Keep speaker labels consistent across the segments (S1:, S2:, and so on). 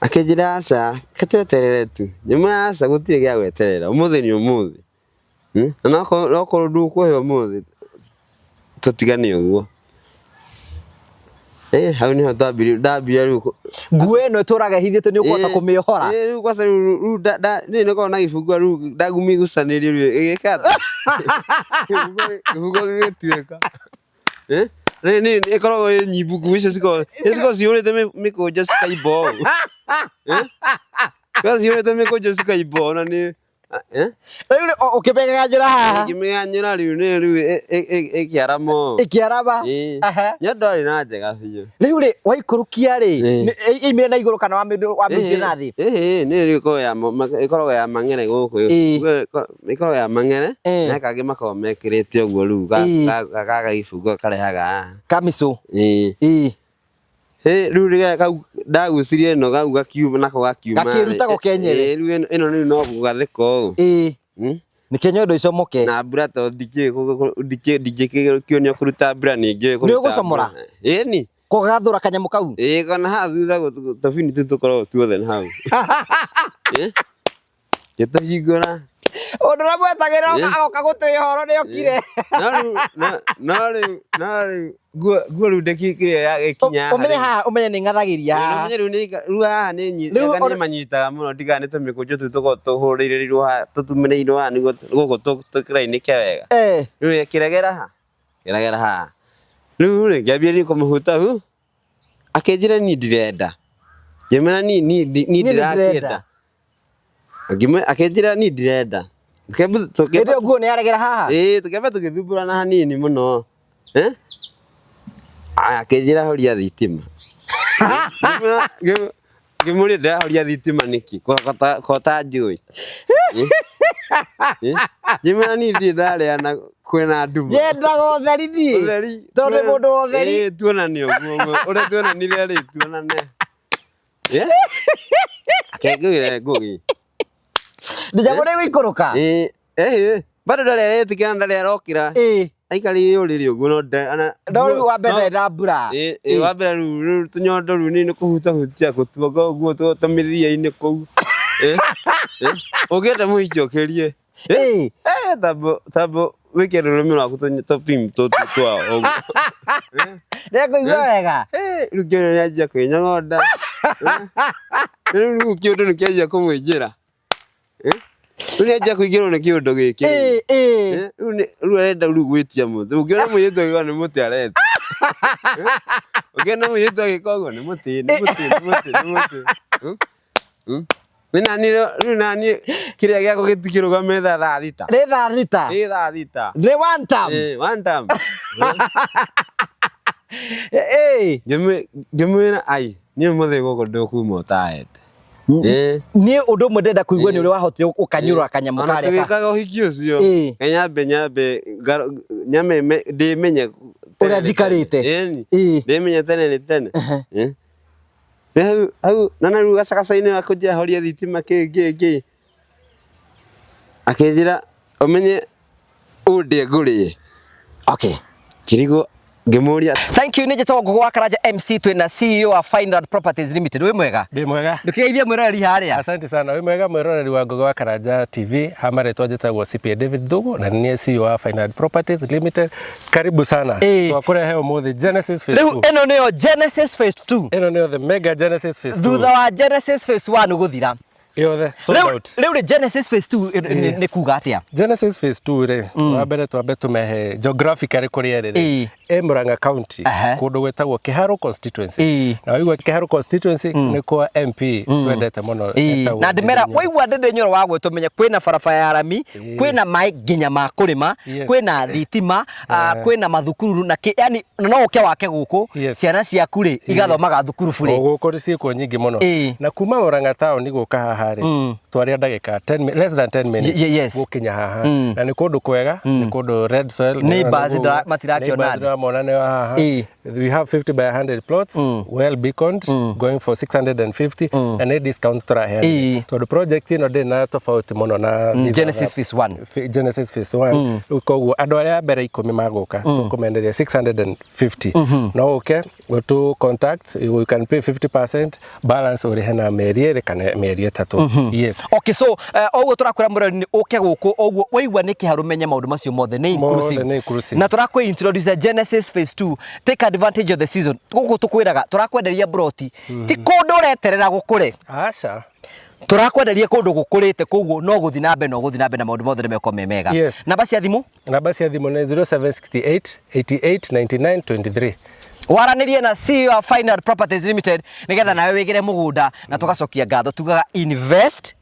S1: Akĩnjĩra aca, reke tweterere tu. Ngĩmwĩra aca gũtirĩ gĩa gweterera, ũmũthĩ nĩ ũmũthĩ. Na nokorwo ndũkũhe ũmũthĩ, tũtigane ũguo. Eh, hau nĩho twambirie ndambire rĩu
S2: Nguo ĩno ĩtũraga ĩhithĩte nĩ ũkũhota kũmĩohora.
S1: Ĩĩ rĩu kwanza rĩu rĩu nda nda niĩ nĩkoragwo na gĩbungwo rĩu ndamĩgucanĩria rĩu ĩgĩka atĩa? Gĩbungo gĩgĩtuĩka. Eh? Nĩ nĩ ĩkoragwo ĩ nyimbu nguo icio cikoragwo cikoragwo cihũrĩte mĩkũnjo cikaimba ũũ. Eh? Cikoragwo cihũrĩte mĩkũnjo cikaimba ũũ na nĩ Eh?
S2: Rĩu rĩ, ũkĩmĩganyũra haha.
S1: Ngĩmĩganyũra rĩu nĩ rĩu ĩkĩarama ũũ.
S2: Ĩkĩarama.
S1: Ĩĩ.
S2: Aha.
S1: Nyo ndwarĩ na njega biũ.
S2: Rĩu rĩ, waikũrũkia rĩ,
S1: Ĩĩ.
S2: ĩimire na igũrũ kana wamĩrutire na thĩ?
S1: Ĩĩ, nĩ rĩu ĩkoragwo ya ĩkoragwo ya mang'ere gũkũ.
S2: Ĩĩ.
S1: Ĩkoragwo ya mang'ere
S2: Ĩĩ.
S1: na kangĩ makoragwo mekĩrĩte ũguo rĩu ga gĩbungo karehaga haha.
S2: Kamicũ.
S1: Ĩĩ.
S2: Ĩĩ.
S1: Ĩ, rĩu rĩrĩa kau ndagucirie ĩno kau gakiuma nako gakiuma.
S2: Gakĩruta go kenyewe.
S1: Ĩ, rĩu ĩno ĩno rĩu no gũgathĩka ũũ.
S2: Ĩĩ. Nĩkĩo nyondo icomoke.
S1: Na mbura to ndikĩũĩ ndingĩkĩonio kũruta mbura nĩ ngĩũĩ kũruta.
S2: Nĩ ũgũcomora?
S1: Ĩni.
S2: Kũgathũra kanyamũ kau?
S1: Ĩĩ kana haha thutha tũbini tũu tũkoragwo tuothe na hau. Ĩ? Ngĩtũhingũra.
S2: Ũndũ ũrĩa mwetagĩrĩra agoka gũtũhe ũhoro nĩ okire.
S1: No rĩu no rĩu no rĩu nguo nguo rĩu ndĩkĩkĩrĩa ĩkinya haha.
S2: Ũmenye haha ũmenye nĩ ng'athagĩria haha.
S1: Ũmenye rĩu nĩ rĩu haha nĩ
S2: Rĩu
S1: nĩ manyitaga mũno ndiga nĩ tũmĩkũnjo tũu tũkoragwo tũhũrĩrĩirwo haha tũtumĩrĩirwo haha nĩguo gũkũ tũkĩrainĩke wega. Rĩu kĩregera ha? Kĩregera haha. Rĩu rĩ ngĩambia kũmũhuta hu akĩnjĩra niĩ ndirenda. Ngĩmwĩra niĩ niĩ
S2: Niĩ
S1: ndĩrakĩenda. Akĩnjĩra niĩ ndirenda.
S2: Hĩndĩ ĩyo nguo nĩ yaregera haha?
S1: Ĩĩ tũkĩamba tũgĩthumbũrana hanini mũno. Eh? Aya akĩnjĩra horia thitima. Ngĩmũria ndĩrahoria thitima nĩkĩ ko ũtanjũĩ? Ngĩmwĩra niĩ ndirĩ ndarĩa na kwĩna nduma.
S2: Nyendaga ũtheri niĩ.
S1: Ũtheri.
S2: Tondũ ndĩ mũndũ wa ũtheri.
S1: Ĩĩ tuonane ũguo ũrĩa tuonanire rĩ tuonane. Eh? Akengũire ngũgĩ.
S2: Ndĩjagwo nĩ gũikũrũka.
S1: Ĩĩ, eh, bado ndarĩ aretĩkĩra na ndarĩ arokĩra.
S2: Ĩĩ.
S1: Aikarĩire ũrĩrĩ ũguo no nda- ana-
S2: No rĩu wa mbere
S1: no-
S2: ndarĩ na mbura.
S1: Ĩĩ, ĩĩ, wa mbere rĩu rĩu tũnyondo rĩu nĩ kũhutahutia gũtuanga ũguo tũmĩthia-inĩ kũu. Ĩĩ, ĩĩ. Ũngĩenda mũhiki ũkĩrie.
S2: Ĩĩ.
S1: Eh, tambo tambo wĩke rũrĩmĩ rwaku tũpim tũtũ twao ũguo.
S2: Nĩekũigua wega.
S1: Eh, rĩu kĩũndũ nĩanjia kwĩnyogonda. Rĩu rĩu kĩũndũ nĩkĩanjia kũmũingĩra. Eh, Rĩu nĩanjia kũingĩrwo nĩ kĩũndũ gĩkĩ. rĩu.
S2: Ĩĩ, ĩĩ.
S1: Eh, Rĩu rĩu arenda rĩu gwĩtia mũtĩ. Ũngĩona mũirĩtu agĩka nĩ mũtĩ aretia. Eh, Ũngĩona mũirĩtu agĩka ũguo nĩ mũtĩ, nĩ mũtĩ, nĩ mũtĩ, nĩ mũtĩ. Hmm? Hmm? Rĩu nani rĩu nani kĩrĩa gĩakwa gĩtikĩrũgame thaa 6.
S2: Nĩ thaa 6.
S1: Nĩ thaa 6.
S2: Nĩ one time.
S1: Eh, one time.
S2: Ĩĩ.
S1: Ngĩmwĩra ai, niĩ ũmũthĩ gũkũ ndũkuma ũtaete. Eh.
S2: Niĩ ũndũ ũmwe ndĩrenda kũigua nĩ ũrĩa wahotire ũkanyũrũra kanyamũ
S1: Ona
S2: karĩa ka.
S1: tũgĩkaga ũhiki ũcio,
S2: Ĩĩ.
S1: ngai nyambe nyambe nyambe ndĩmenye
S2: Ũrĩa njikarĩte.
S1: Ĩni.
S2: Ĩĩ.
S1: Ndĩmenye tene nĩ tene. Eh. Hau hau na na rĩu gacagaca-inĩ akũnjĩra horia thitima kĩ kĩ kĩ. Akĩnjĩra ũmenye ũndĩe ngũrĩe.
S2: Okay.
S1: Ngĩrigwo ngĩmũria
S2: Thank you nĩ njĩtagwo Ngũgũ wa Karanja MC twĩna CEO wa Fineland Properties Limited. Wĩ mwega?
S3: Ndĩ mwega.
S2: Ndũkĩgeithie mwĩroreri harĩa.
S3: Asante sana. Wĩ mwega mwĩroreri wa Ngũgĩ wa Karanja TV. Ha marĩtwa njĩtagwo CPA David Thugu na nĩ niĩ CEO wa Fineland Properties Limited. Karibu sana.
S2: Ĩĩ.
S3: Twakũrehe ũmũthĩ Genesis Phase
S2: Rĩu
S3: 2.
S2: ĩno nĩyo Genesis Phase 2.
S3: Ĩno nĩyo the mega Genesis Phase 2.
S2: Thutha wa Genesis Phase 1 gũthira.
S3: Yothe sold
S2: Rĩu
S3: out.
S2: rĩu rĩ Genesis Phase 2 nĩ kuga atĩa?
S3: Genesis Phase 2 rĩ, wa mbere twambe tũmehe geographically kũrĩa ĩrĩ rĩ.
S2: Ĩĩ.
S3: Ĩ Murang'a County kũndũ gwĩtagwo Kĩharũ constituency. Na waigua Kĩharũ constituency nĩ kwa MP twendete mũno etagwo
S2: Na ndĩmera
S3: Ndindi Nyoro.
S2: waigua Ndindi Nyoro wa gwĩtwo menye kwĩna barabara ya rami, kwĩna maĩ nginya ma kũrĩma, kwĩna thitima, kwĩna mathukuru na kĩ, yani na no ũke wake gũkũ, ciana ciaku rĩ igathomaga thukuru
S3: O
S2: burĩ.
S3: gũkũ ciĩkuo nyingĩ mũno.
S2: Ĩĩ.
S3: Na kuma Murang'a town gũka haha haha rĩ, twaria ndagĩka 10 less than 10 minutes gũkinya haha. Na nĩ kũndũ kwega, nĩ kũndũ red soil.
S2: Neighbors matirakĩona
S3: Neighbors
S2: andũ.
S3: ndĩramona nĩ haha. We have 50 by 100 plots, well beaconed, going for 650, na nĩ discount tũraheana tondũ project ĩno ndĩrĩ na tofauti mũno na these
S2: Genesis
S3: other-
S2: Phase 1.
S3: Genesis Phase 1. Rĩu koguo andũ arĩa a mbere 10 magũka tũkũmenderia 650. No ũke ũtũ contact, you can pay 50% balance, ũrĩhe na mĩeri 2 kana mĩeri 3. Yes.
S2: Okay, so oguo tũrakwĩra mũrori nĩ ũke gũkũ, ũguo waigua nĩ kĩharũ, menye maũndũ macio mothe nĩ inclusive.
S3: Mothe nĩ inclusive.
S2: Na tũrakũ introduce the Genesis Phase 2. Take advantage of the season. Gũkũ tũkwĩraga tũrakwenderia broti, ti kũndũ ũreterera gũkũre.
S3: Aca.
S2: Tũrakwenderia kũndũ gũkũrĩte, koguo no gũthiĩ na mbere, no gũthiĩ na mbere, na maũndũ mothe nĩ mekorwo me mega. Namba cia thimũ?
S3: Namba cia thimũ nĩ 0768 88 99 23.
S2: Waranĩrie na CEO wa Final Properties Limited nĩgetha nawe wĩgĩre mũgũnda, na tũgacokia ngatho tugaga invest,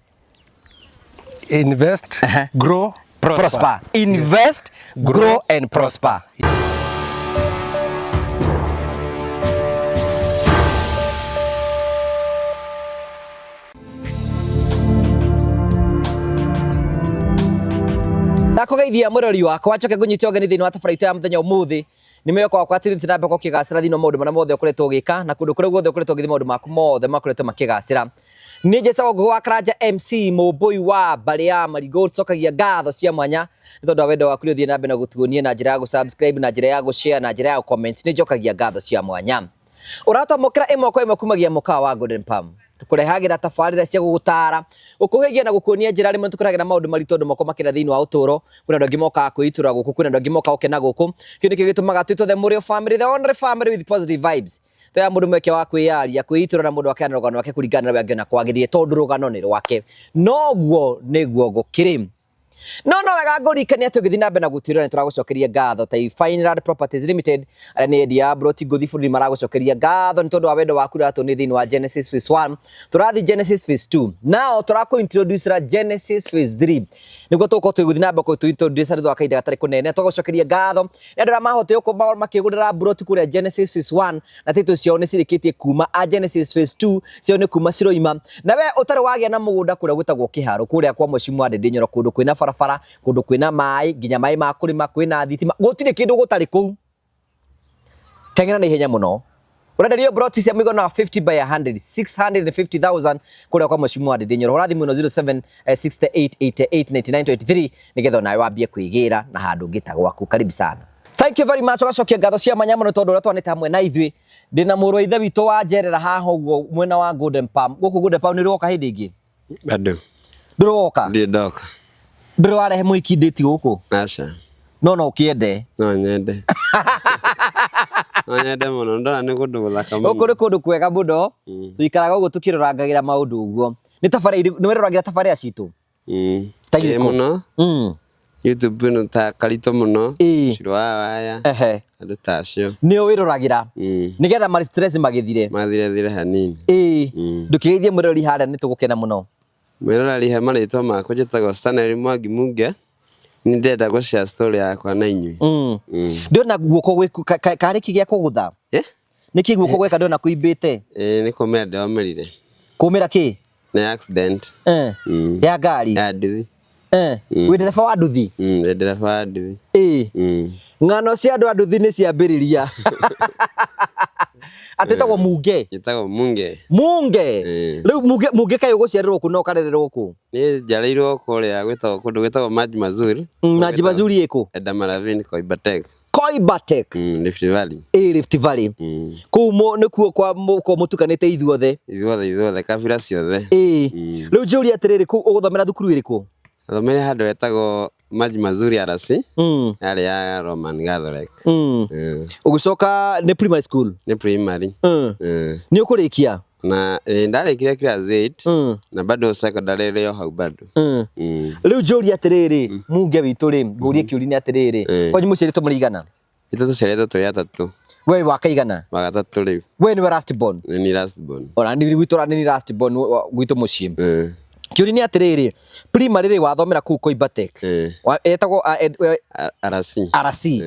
S3: Invest, grow, prosper.
S2: Prosper. Invest, grow and prosper. Ndakũgeithia mũrori wakwa, njoke ngũnyite ũgeni thĩinĩ wa tabarĩra itũ ya mũthenya ũmũthĩ. Nĩ mwĩhoko wakwa atĩ thiĩte na mbere ũkĩgacĩra thĩinĩ wa maũndũ marĩa mothe ũkoretwo ũgĩka, na kũndũ kũrĩa guothe ũkoretwo ũgĩthiĩ, maũndũ maku mothe makoretwo makĩgacĩra. Niĩ njĩtagwo Ngũgĩ wa Karanja MC Mũmbũi wa mbarĩ ya Marigũ. Tũcokagia ngatho cia mwanya nĩ tondũ wa wendo waku ũthiĩ na mbere na gũtuonia na njĩra ya gũ-subscribe, na njĩra ya gũ-share, na njĩra ya gũ-comment. Nĩ njokagia ngatho cia mwanya. Ũratwamũkĩra ĩmwe kwa ĩmwe kumagia mũkawa wa Golden Palm. Tũkũrehagĩra tabarĩra cia gũgũtara, gũkũhĩgia na gũkuonia njĩra. Rĩmwe tũkũrehagĩra maũndũ maritũ andũ moko makĩra thĩinĩ wa ũtũũro. Kwĩna andũ angĩ mokaga kwĩitũra gũkũ, kwĩna andũ angĩ mokaga gũkena gũkũ. Kĩu nĩkĩo gĩtũmaga twĩtwo the Mũrĩo family, the only family with positive vibes. Toya mũndũ mweke wa kwĩyaria, kwĩitũra, na mũndũ akeana rũgano rwake kũringana na ũrĩa angĩona kwagĩrĩire, tondũ rũgano nĩ rwake. Noguo nĩguo gũkĩrĩ. No no wega ngũririkania atĩ ũgĩthiĩ na mbere na gũtuĩra, nĩ tũragũcokeria ngatho ta Fineland Properties Limited, arĩa nĩ endia a broti ngũthi bũrũri, maragũcokeria ngatho nĩ tondũ wa wendo waku ũratũnia thĩinĩ wa Genesis Phase 1. Tũrathiĩ Genesis Phase 2, nao tũrakũ introduce Genesis Phase 3, nĩguo tũgũkorwo tũgĩthiĩ na mbere kũ introduce thutha wa kahinda gatarĩ kũnene. Tũgũcokeria ngatho nĩ andũ arĩa mahotire gũkorwo makĩgũrĩra broti kũrĩa Genesis Phase 1, na title ciao nĩ cirĩkĩtie kuma a Genesis Phase 2 ciao nĩ kuma ciroima. Na we ũtarĩ wagĩa na mũgũnda kũrĩa gwĩtagwo Kĩharũ, kũrĩa kwa Mheshimiwa Ndindi Nyoro, kũndũ kwĩna barabara, kũndũ kwĩna maĩ, nginya maĩ ma kũrĩma, kwĩna thitima, gũtirĩ kĩndũ gũtarĩ kũu, teng'era na ihenya mũno. Ũrenderio broti cia mũigana wa 50 by 100, 650,000, kũrĩa kwa Mheshimiwa Ndindi Nyoro. Hũra thimũ ĩno 0768889923 nĩgetha onawe wambie kwĩgĩra na handũ ũngĩ ta gwaku. Karibu sana. Thank you very much. Ũgacokia ngatho cia mwanya mũno tondũ ũrĩa twanĩte hamwe na ithuĩ. Ndĩna mũrũ wa ithe witũ wa njerera haha ũguo mwena wa Golden Palm. Gũkũ Golden Palm nĩ ũroka hĩndĩ ĩngĩ?
S1: Bado.
S2: Ndũroka?
S1: Ndirĩ ndoka.
S2: Ndũrĩ warehe mũhiki ndĩti gũkũ?
S1: Aca.
S2: No no ũkĩende?
S1: No nyende. No nyende mũno. Ndona nĩ kũndũ gũthaka mũno.
S2: Gũkũ nĩ kũndũ kwega mũno. Tũikaraga ũguo tũkĩrorangagĩra maũndũ ũguo. Nĩ tabarĩra irĩkũ nĩ wĩroragĩra tabarĩra citũ? Ta
S1: Ĩĩ
S2: irĩkũ?
S1: mũno. YouTube ĩno ta Karitũ mũno. Cũrũ wa Waya. Andũ ta acio.
S2: Nĩo wĩroragĩra? Nĩgetha ma stress magĩthire.
S1: Mathire hanini.
S2: Ndũkĩgeithie mũrori harĩa, nĩ tũgũkena mũno.
S1: Mwĩroreri, he marĩtwa makwa njĩtagwo Stanley Mwangi Munge. Nĩ ndĩrenda gũ share story yakwa na inyuĩ.
S2: Ndĩrona guoko gwĩku karĩ kĩ gĩa kũgũtha?
S1: Eh?
S2: Nĩkĩ guoko gweka ndĩrona kũimbĩte?
S1: Ĩĩ, nĩ kũmĩra ndĩromĩrire.
S2: Kũmĩra kĩ?
S1: Nĩ accident.
S2: Ya ngari?
S1: Ya nduthi.
S2: Wĩ ndereba wa nduthi?
S1: Ndĩ ndereba wa nduthi.
S2: Ng'ano cia andũ a nduthi nĩ ciambĩrĩria. Atĩ wĩtagwo Munge?
S1: Njĩtagwo Munge.
S2: Munge. Rĩu Munge, Munge kaĩ ũgũciarĩrwo kũ na ũkarererwo kũ?
S1: Niĩ njiarĩirwo kũrĩa gwĩtagwo kũndũ gwĩtagwo Maji Mazuri.
S2: Maji Mazuri ĩkũ?
S1: Eldama Ravine, Koibatek.
S2: Koibatek.
S1: Rift Valley.
S2: Ĩ, Rift Valley. Kũu nĩkuo kwa kwa mũtukanĩte ithuothe.
S1: Ithuothe, ithuothe, kabira ciothe.
S2: Rĩu njũrie atĩrĩrĩ, kũu ũgũthomera thukuru ĩrĩkũ?
S1: Thomere handũ hetagwo Maji Mazuri RC. Yarĩ ya Roman Catholic.
S2: Ũgĩcoka nĩ primary school?
S1: Nĩ primary.
S2: Nĩ ũkũrĩkia?
S1: Na ndarĩkirie class 8 na bado secondary ĩrĩ o hau bado.
S2: Rĩu njũrie atĩrĩrĩ, Munge witũ rĩ, ngũrie kĩũria nĩ atĩrĩrĩ, kwanyu mũciarĩtwo mũrĩ igana?
S1: Ithuĩ tũciarĩtwo tũrĩ atatũ.
S2: We wa kaigana?
S1: Wa gatatũ rĩu.
S2: We nĩwe last born?
S1: Nĩ niĩ last born.
S2: Ona nĩ gwitũ nĩ niĩ last born gwitũ mũciĩ. Kĩũria nĩ atĩrĩrĩ, primary rĩ wathomera kũu Koibatek? Etagwo
S1: RC.
S2: RC.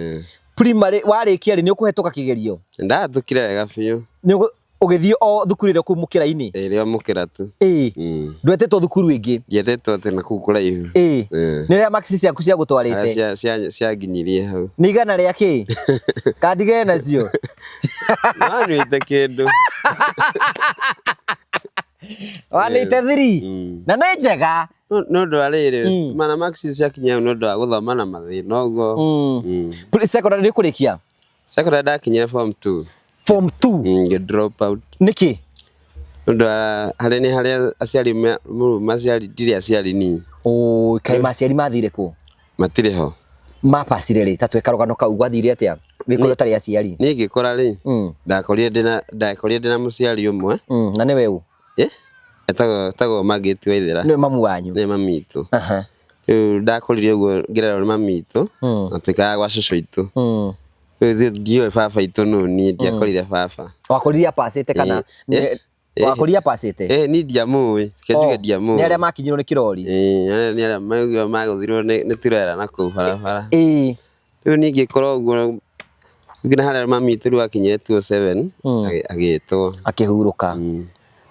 S2: Primary warĩkia rĩ, nĩ ũkũhetũka kĩgerio?
S1: Ndahĩtũkire wega biũ.
S2: Nĩ Ũgĩthiĩ o thukuru ĩrĩa kũu mũkĩra-inĩ?
S1: Ĩrĩa mũkĩra tu.
S2: Ĩĩ. Ndwetĩtwo thukuru ĩngĩ?
S1: Ndietĩtwo atĩ na kũu kũraihu.
S2: Ĩĩ. Nĩ rĩa marks ciaku ciagũtwarĩte?
S1: Harĩa cianginyirie hau.
S2: Nĩ igana rĩa kĩ? Kandigere nacio.
S1: Wanyuĩte kĩndũ.
S2: Wanĩte 3. Na nĩ njega.
S1: Nĩ ũndũ wa rĩrĩ, mana marks ciakinya hau nĩ ũndũ wa gũthoma na mathĩna ũguo.
S2: Secondary nĩ kũrĩkia?
S1: Secondary ndakinyire form 2.
S2: Form 2?
S1: Ngĩ drop out.
S2: Nĩkĩ?
S1: Nĩ ũndũ wa harĩa nĩ harĩa aciari maciari ndirĩ aciari niĩ.
S2: Oi, kaĩ maciari mathire kũ?
S1: Matirĩ ho.
S2: Mapacire rĩ, ta twĩka rũgano kau gwathire atĩa? Wĩkũrĩa ũtarĩ aciari?
S1: Niĩ ngĩkũra rĩ, ndakorire ndĩna mũciari ũmwe.
S2: Na nĩwe ũ?
S1: Etagwo Margaret Waithera.
S2: Nĩwe mamu wanyu?
S1: Nĩwe mami witũ. Rĩu ndakũrire ũguo ngĩrerwo nĩ mami witũ, na twaikaraga gwa cũcũ witũ. Rĩu ndiũĩ baba witũ nũ niĩ ndiakorire baba.
S2: Wakorire apacĩte kana? Wakorire apacĩte?
S1: Niĩ ndiamũĩ, reke njuge ndiamũĩ.
S2: Nĩ arĩa makinyirwo nĩ kĩrori?
S1: Ĩĩ, nĩ arĩa maiguire magũthirwo nĩ turera na kũu barabara. Rĩu niĩ ngĩkũra ũguo nginya harĩa mami witũ rĩu akinyire 207 agĩtwo.
S2: Akĩhurũka.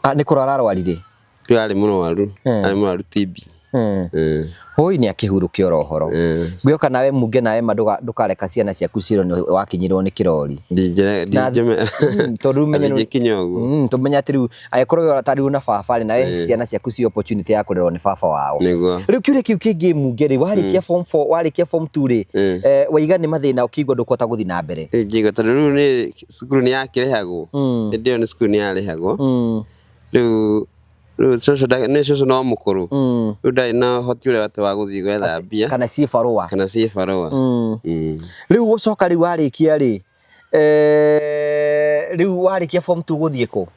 S2: Nĩ kũrwara arwarire?
S1: Rĩu arĩ mũrwaru, arĩ mũrwaru TB.
S2: Hoi nĩ akĩhurũke oro ũhoro. Ngwĩhoka nawe Munge nawe ma ndũkareka ciana ciaku ciĩrwo nĩ wakinyirwo nĩ kĩrori. Tondũ rĩu menye
S1: Ndingĩkinya ũguo.
S2: Tũmenye atĩ rĩu angĩkorwo we ũratarĩrwo na baba rĩ, nawe ciana ciaku ci opportunity ya kũrerwo nĩ baba wao.
S1: Nĩguo.
S2: Rĩu kĩũria kĩu kĩngĩ Munge rĩ, warĩkia form 4, warĩkia form 2 rĩ, waiga nĩ mathĩna ũkĩigua ndũkũhota gũthiĩ na mbere.
S1: Ngĩigua tondũ rĩu nĩ cukuru nĩ yakĩrĩhagwo. Hĩndĩ ĩyo nĩ cukuru nĩ yarĩhagwo. Rĩu cũcũ nĩ cũcũ no mũkũrũ. Rĩu ndarĩ na ũhoti ũrĩa atĩ wa gũthiĩ gwetha mbia.
S2: Kana ciĩ barũa.
S1: Kana ciĩ barũa.
S2: Rĩu gũcoka rĩu warĩkia rĩ, rĩu warĩkia form 2 gũthiĩ kũ?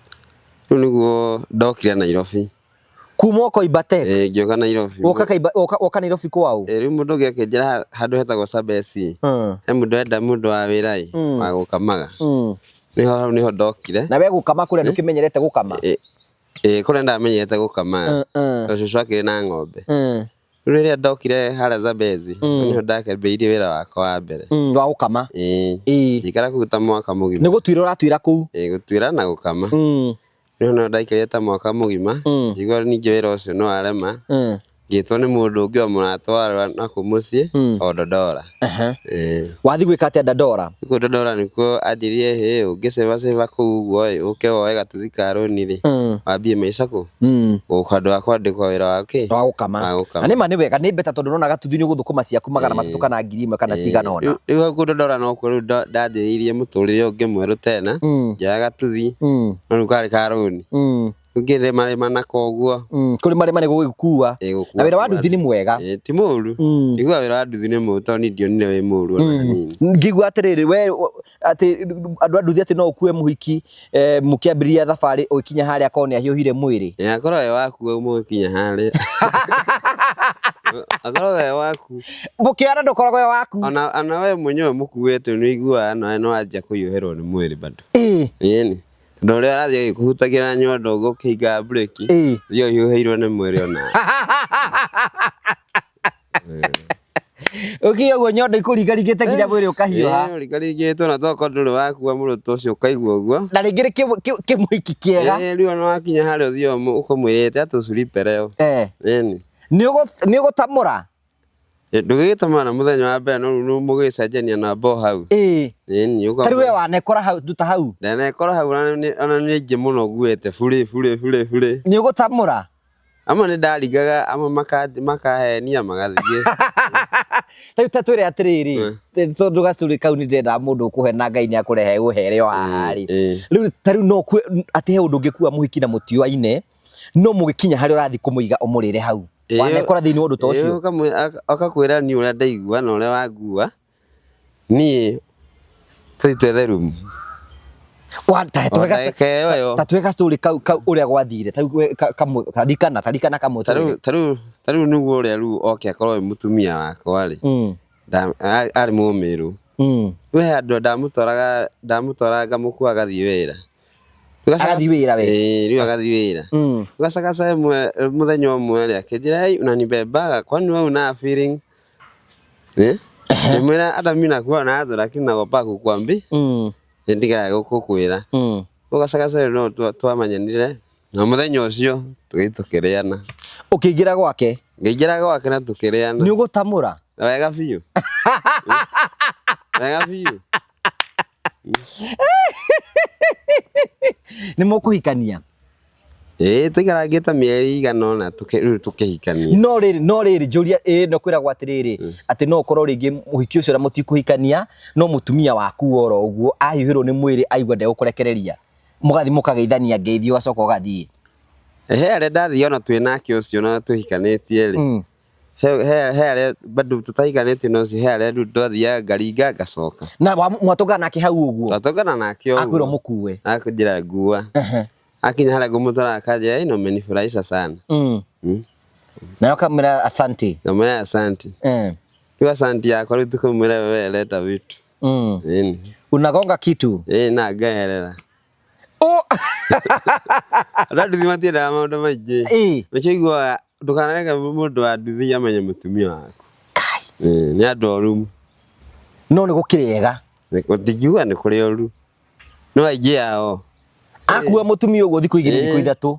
S1: Rĩu nĩguo ndokire Nairobi.
S2: Kuma ũkoimba Tech?
S1: Ĩĩ, ngĩũka Nairobi.
S2: Woka Nairobi kwao?
S1: Ĩĩ, rĩu mũndũ ũngĩ akĩnjĩra handũ hetagwo Sabesi. He mũndũ enda mũndũ wa wĩra ĩ, wa gũkamaga. Nĩho hau nĩho ndokire.
S2: Na we gũkama kũrĩa ndũkĩmenyerete gũkama?
S1: Ĩĩ, kũrĩa ndamenyerete gũkama. Tondũ cũcũ akĩrĩ na ng'ombe. Rĩu rĩrĩa ndokire harĩa Zambezi, nĩho ndakĩambĩrĩirie wĩra wakwa wa mbere.
S2: Wa gũkama?
S1: Ĩĩ. Ngĩikara kũu ta mwaka mũgima.
S2: Nĩ gũtuĩra ũratuĩra kũu?
S1: Ĩĩ, gũtuĩra na gũkama. Rĩu no ndaikarire ta mwaka mũgima, ngĩigua ningĩ wĩra ũcio nĩ warema. Ngĩtwo nĩ mũndũ ũngĩ o mũrata warĩ na kũu mũciĩ, o Dandora.
S2: Wathiĩ gwĩka atĩa Dandora?
S1: Kũu Dandora nĩkuo anjĩrire hĩ, ũngĩcebaceba kũu ũguo ĩ, ũke woe gatuthi ka rũni rĩ, wambie maica kũ? Handũ ha kwandĩkwo wĩra wa kĩ?
S2: Wa gũkama.
S1: Wa gũkama.
S2: Na nĩ ma nĩ wega, nĩ better tondũ nona gatuthi nĩ ũgũthũkũma ciaku 300 kana 1000 kana cigana ũna.
S1: Rĩu hau kũu Dandora nokuo rĩu ndanjĩrĩirie mũtũrĩre ũngĩ mwerũ tena, ngĩoya gatuthi, no rĩu karĩ ka rũni. Ngĩrĩmarĩma nako ũguo.
S2: Kũrĩmarĩma nĩ gũgĩkua. Na wĩra wa nduthi nĩ mwega.
S1: Ti mũru. Njiguaga wĩra wa nduthi nĩ mũru tondũ niĩ ndionire wĩ mũru ona hanini.
S2: Ngĩigua atĩrĩrĩ, we atĩ andũ a nduthi atĩ no ũkue mũhiki mũkĩambĩrĩria thabarĩ ũgĩkinya harĩa akorwo nĩ ahiũhire mwĩrĩ.
S1: Ĩĩ, akorwo we waku mũgĩkinya harĩa. Akorwo we waku.
S2: Mũkĩara ndũkoragwo we waku.
S1: Ona we mwenyewe mũkuĩte nĩ ũiguaga nawe nĩ wanjia kũhiũhĩrwo nĩ mwĩrĩ bado. Ĩni. Tondũ ũrĩa ũrathiĩ agĩkũhutagĩra nyondo ũguo ũkĩhingaga breki, thiĩ ũhiũhĩirwo nĩ mwĩrĩ onawe.
S2: Ũkinya ũguo nyondo ikũringaringĩte nginya mwĩrĩ ũkahiũha.
S1: Ĩĩ, ũringaringĩtwo na tokorwo ndũrĩ wakua mũrũtũ ũcio ũkaigua ũguo.
S2: Na rĩngĩ nĩ kĩmũhiki kĩega.
S1: Ĩĩ, rĩu ona wakinya harĩa ũthiaga ũkamwĩrĩte atũcuripe leo. Ĩni.
S2: Nĩ ũgũtamũra?
S1: Ndũgĩgĩtamũra na mũthenya wa mbere no rĩu mũgĩcenjania namba o hau. Ĩni,
S2: Ta rĩu we wanekora hau, nduta hau.
S1: Ndanekora hau ona nĩ aingĩ mũno nguĩte burĩ burĩ burĩ burĩ.
S2: Nĩ ũgũtamũra?
S1: Amwe nĩ ndaringaga, amwe makahenia magathiĩ.
S2: Rĩu ta twĩre atĩrĩrĩ, tondũ gacũrĩ kau nĩ ndĩrenda mũndũ ũkũhe na Ngai nĩ akũrehe ũhere o haha rĩ. Rĩu ta rĩu no ũkue atĩ he ũndũ ũngĩkua mũhiki na mũtiũaine, no mũgĩkinya harĩa ũrathiĩ kũmũiga ũmũrĩre hau. Wanekora thĩinĩ wa ũndũ ta ũcio?
S1: Akakwĩra niĩ ũrĩa ndaigua na ũrĩa wangua, niĩ tũthiĩ twethe room.
S2: Ta twĩre ga story kau ũrĩa gwathire, ta rĩu kamwe, tarikana, tarikana kamwe twĩre.
S1: Ta rĩu nĩguo ũrĩa rĩu oke akorwo wĩ mũtumia wakwa rĩ, arĩ mũmĩrũ. We handũ ndamũtwaraga ngamũkua agathiĩ wĩra.
S2: Agathiĩ wĩra we?
S1: Ĩĩ, rĩu agathiĩ wĩra. Gacagaca ĩmwe mũthenya ũmwe rĩ, akĩnjĩra, hey, unanibebaga, kwani wewe una feeling? Ngĩmwĩra hata mimi nakuwa nazo lakini naogopa kukuambia. Nĩ ndigaraga gũkũkwĩra. Gũgacagaca no twamenyanire na mũthenya ũcio tũgĩthiĩ tũkĩrĩana.
S2: Ũkĩingĩra gwake?
S1: Ngĩingĩra gwake na tũkĩrĩana.
S2: Nĩ ũgũtamũra?
S1: Wega biũ. Wega biũ.
S2: Nĩ mũkũhikania?
S1: Ĩĩ tũikarangĩte mĩeri igana ũna rĩu tũkĩhikania.
S2: No rĩrĩ, no rĩrĩ njũria ĩĩ no kwĩragwo atĩrĩrĩ, atĩ no ũkorwo rĩngĩ mũhiki ũcio na mũtikũhikania, no mũtumia waku oro ũguo ahiũhĩrwo nĩ mwĩrĩ aigua ndegũkũrekereria. Mũgathiĩ mũkageithania ngeithi ũgacoka ũgathiĩ.
S1: He harĩa ndathiĩ ona twĩ nake ũcio na tũhikanĩtie rĩ. He he harĩa bado tũtahikanĩtie na ũcio he harĩa rĩu twathiaga ngaringa ngacoka.
S2: Na mwatũngana nake hau ũguo?
S1: Twatũngana nake ũguo.
S2: Akwĩrwo mũkue.
S1: Akũnjĩra ngua. Akinya harĩa ngũmũtwara akanjĩra ĩno umenifurahisha sana.
S2: Na ũkamwĩra asante.
S1: Ngamwĩra asante. Rĩu asante yakwa rĩu tũkũmwĩra wewe leta vitu. Ĩni.
S2: Unagonga kitu.
S1: Ĩĩ na ngaherera. Andũ a nduthi matiendaga maũndũ maingĩ. Nĩkĩo ũiguaga ndũkanareke mũndũ wa nduthi amenye mũtumia waku.
S2: Kai.
S1: Nĩ andũ oru.
S2: No nĩ gũkĩrĩ ega.
S1: Ndingiuga nĩ kũrĩ oru. No aingĩ ao.
S2: Akua mũtumia ũguo thikũ igĩrĩ thikũ ithatũ.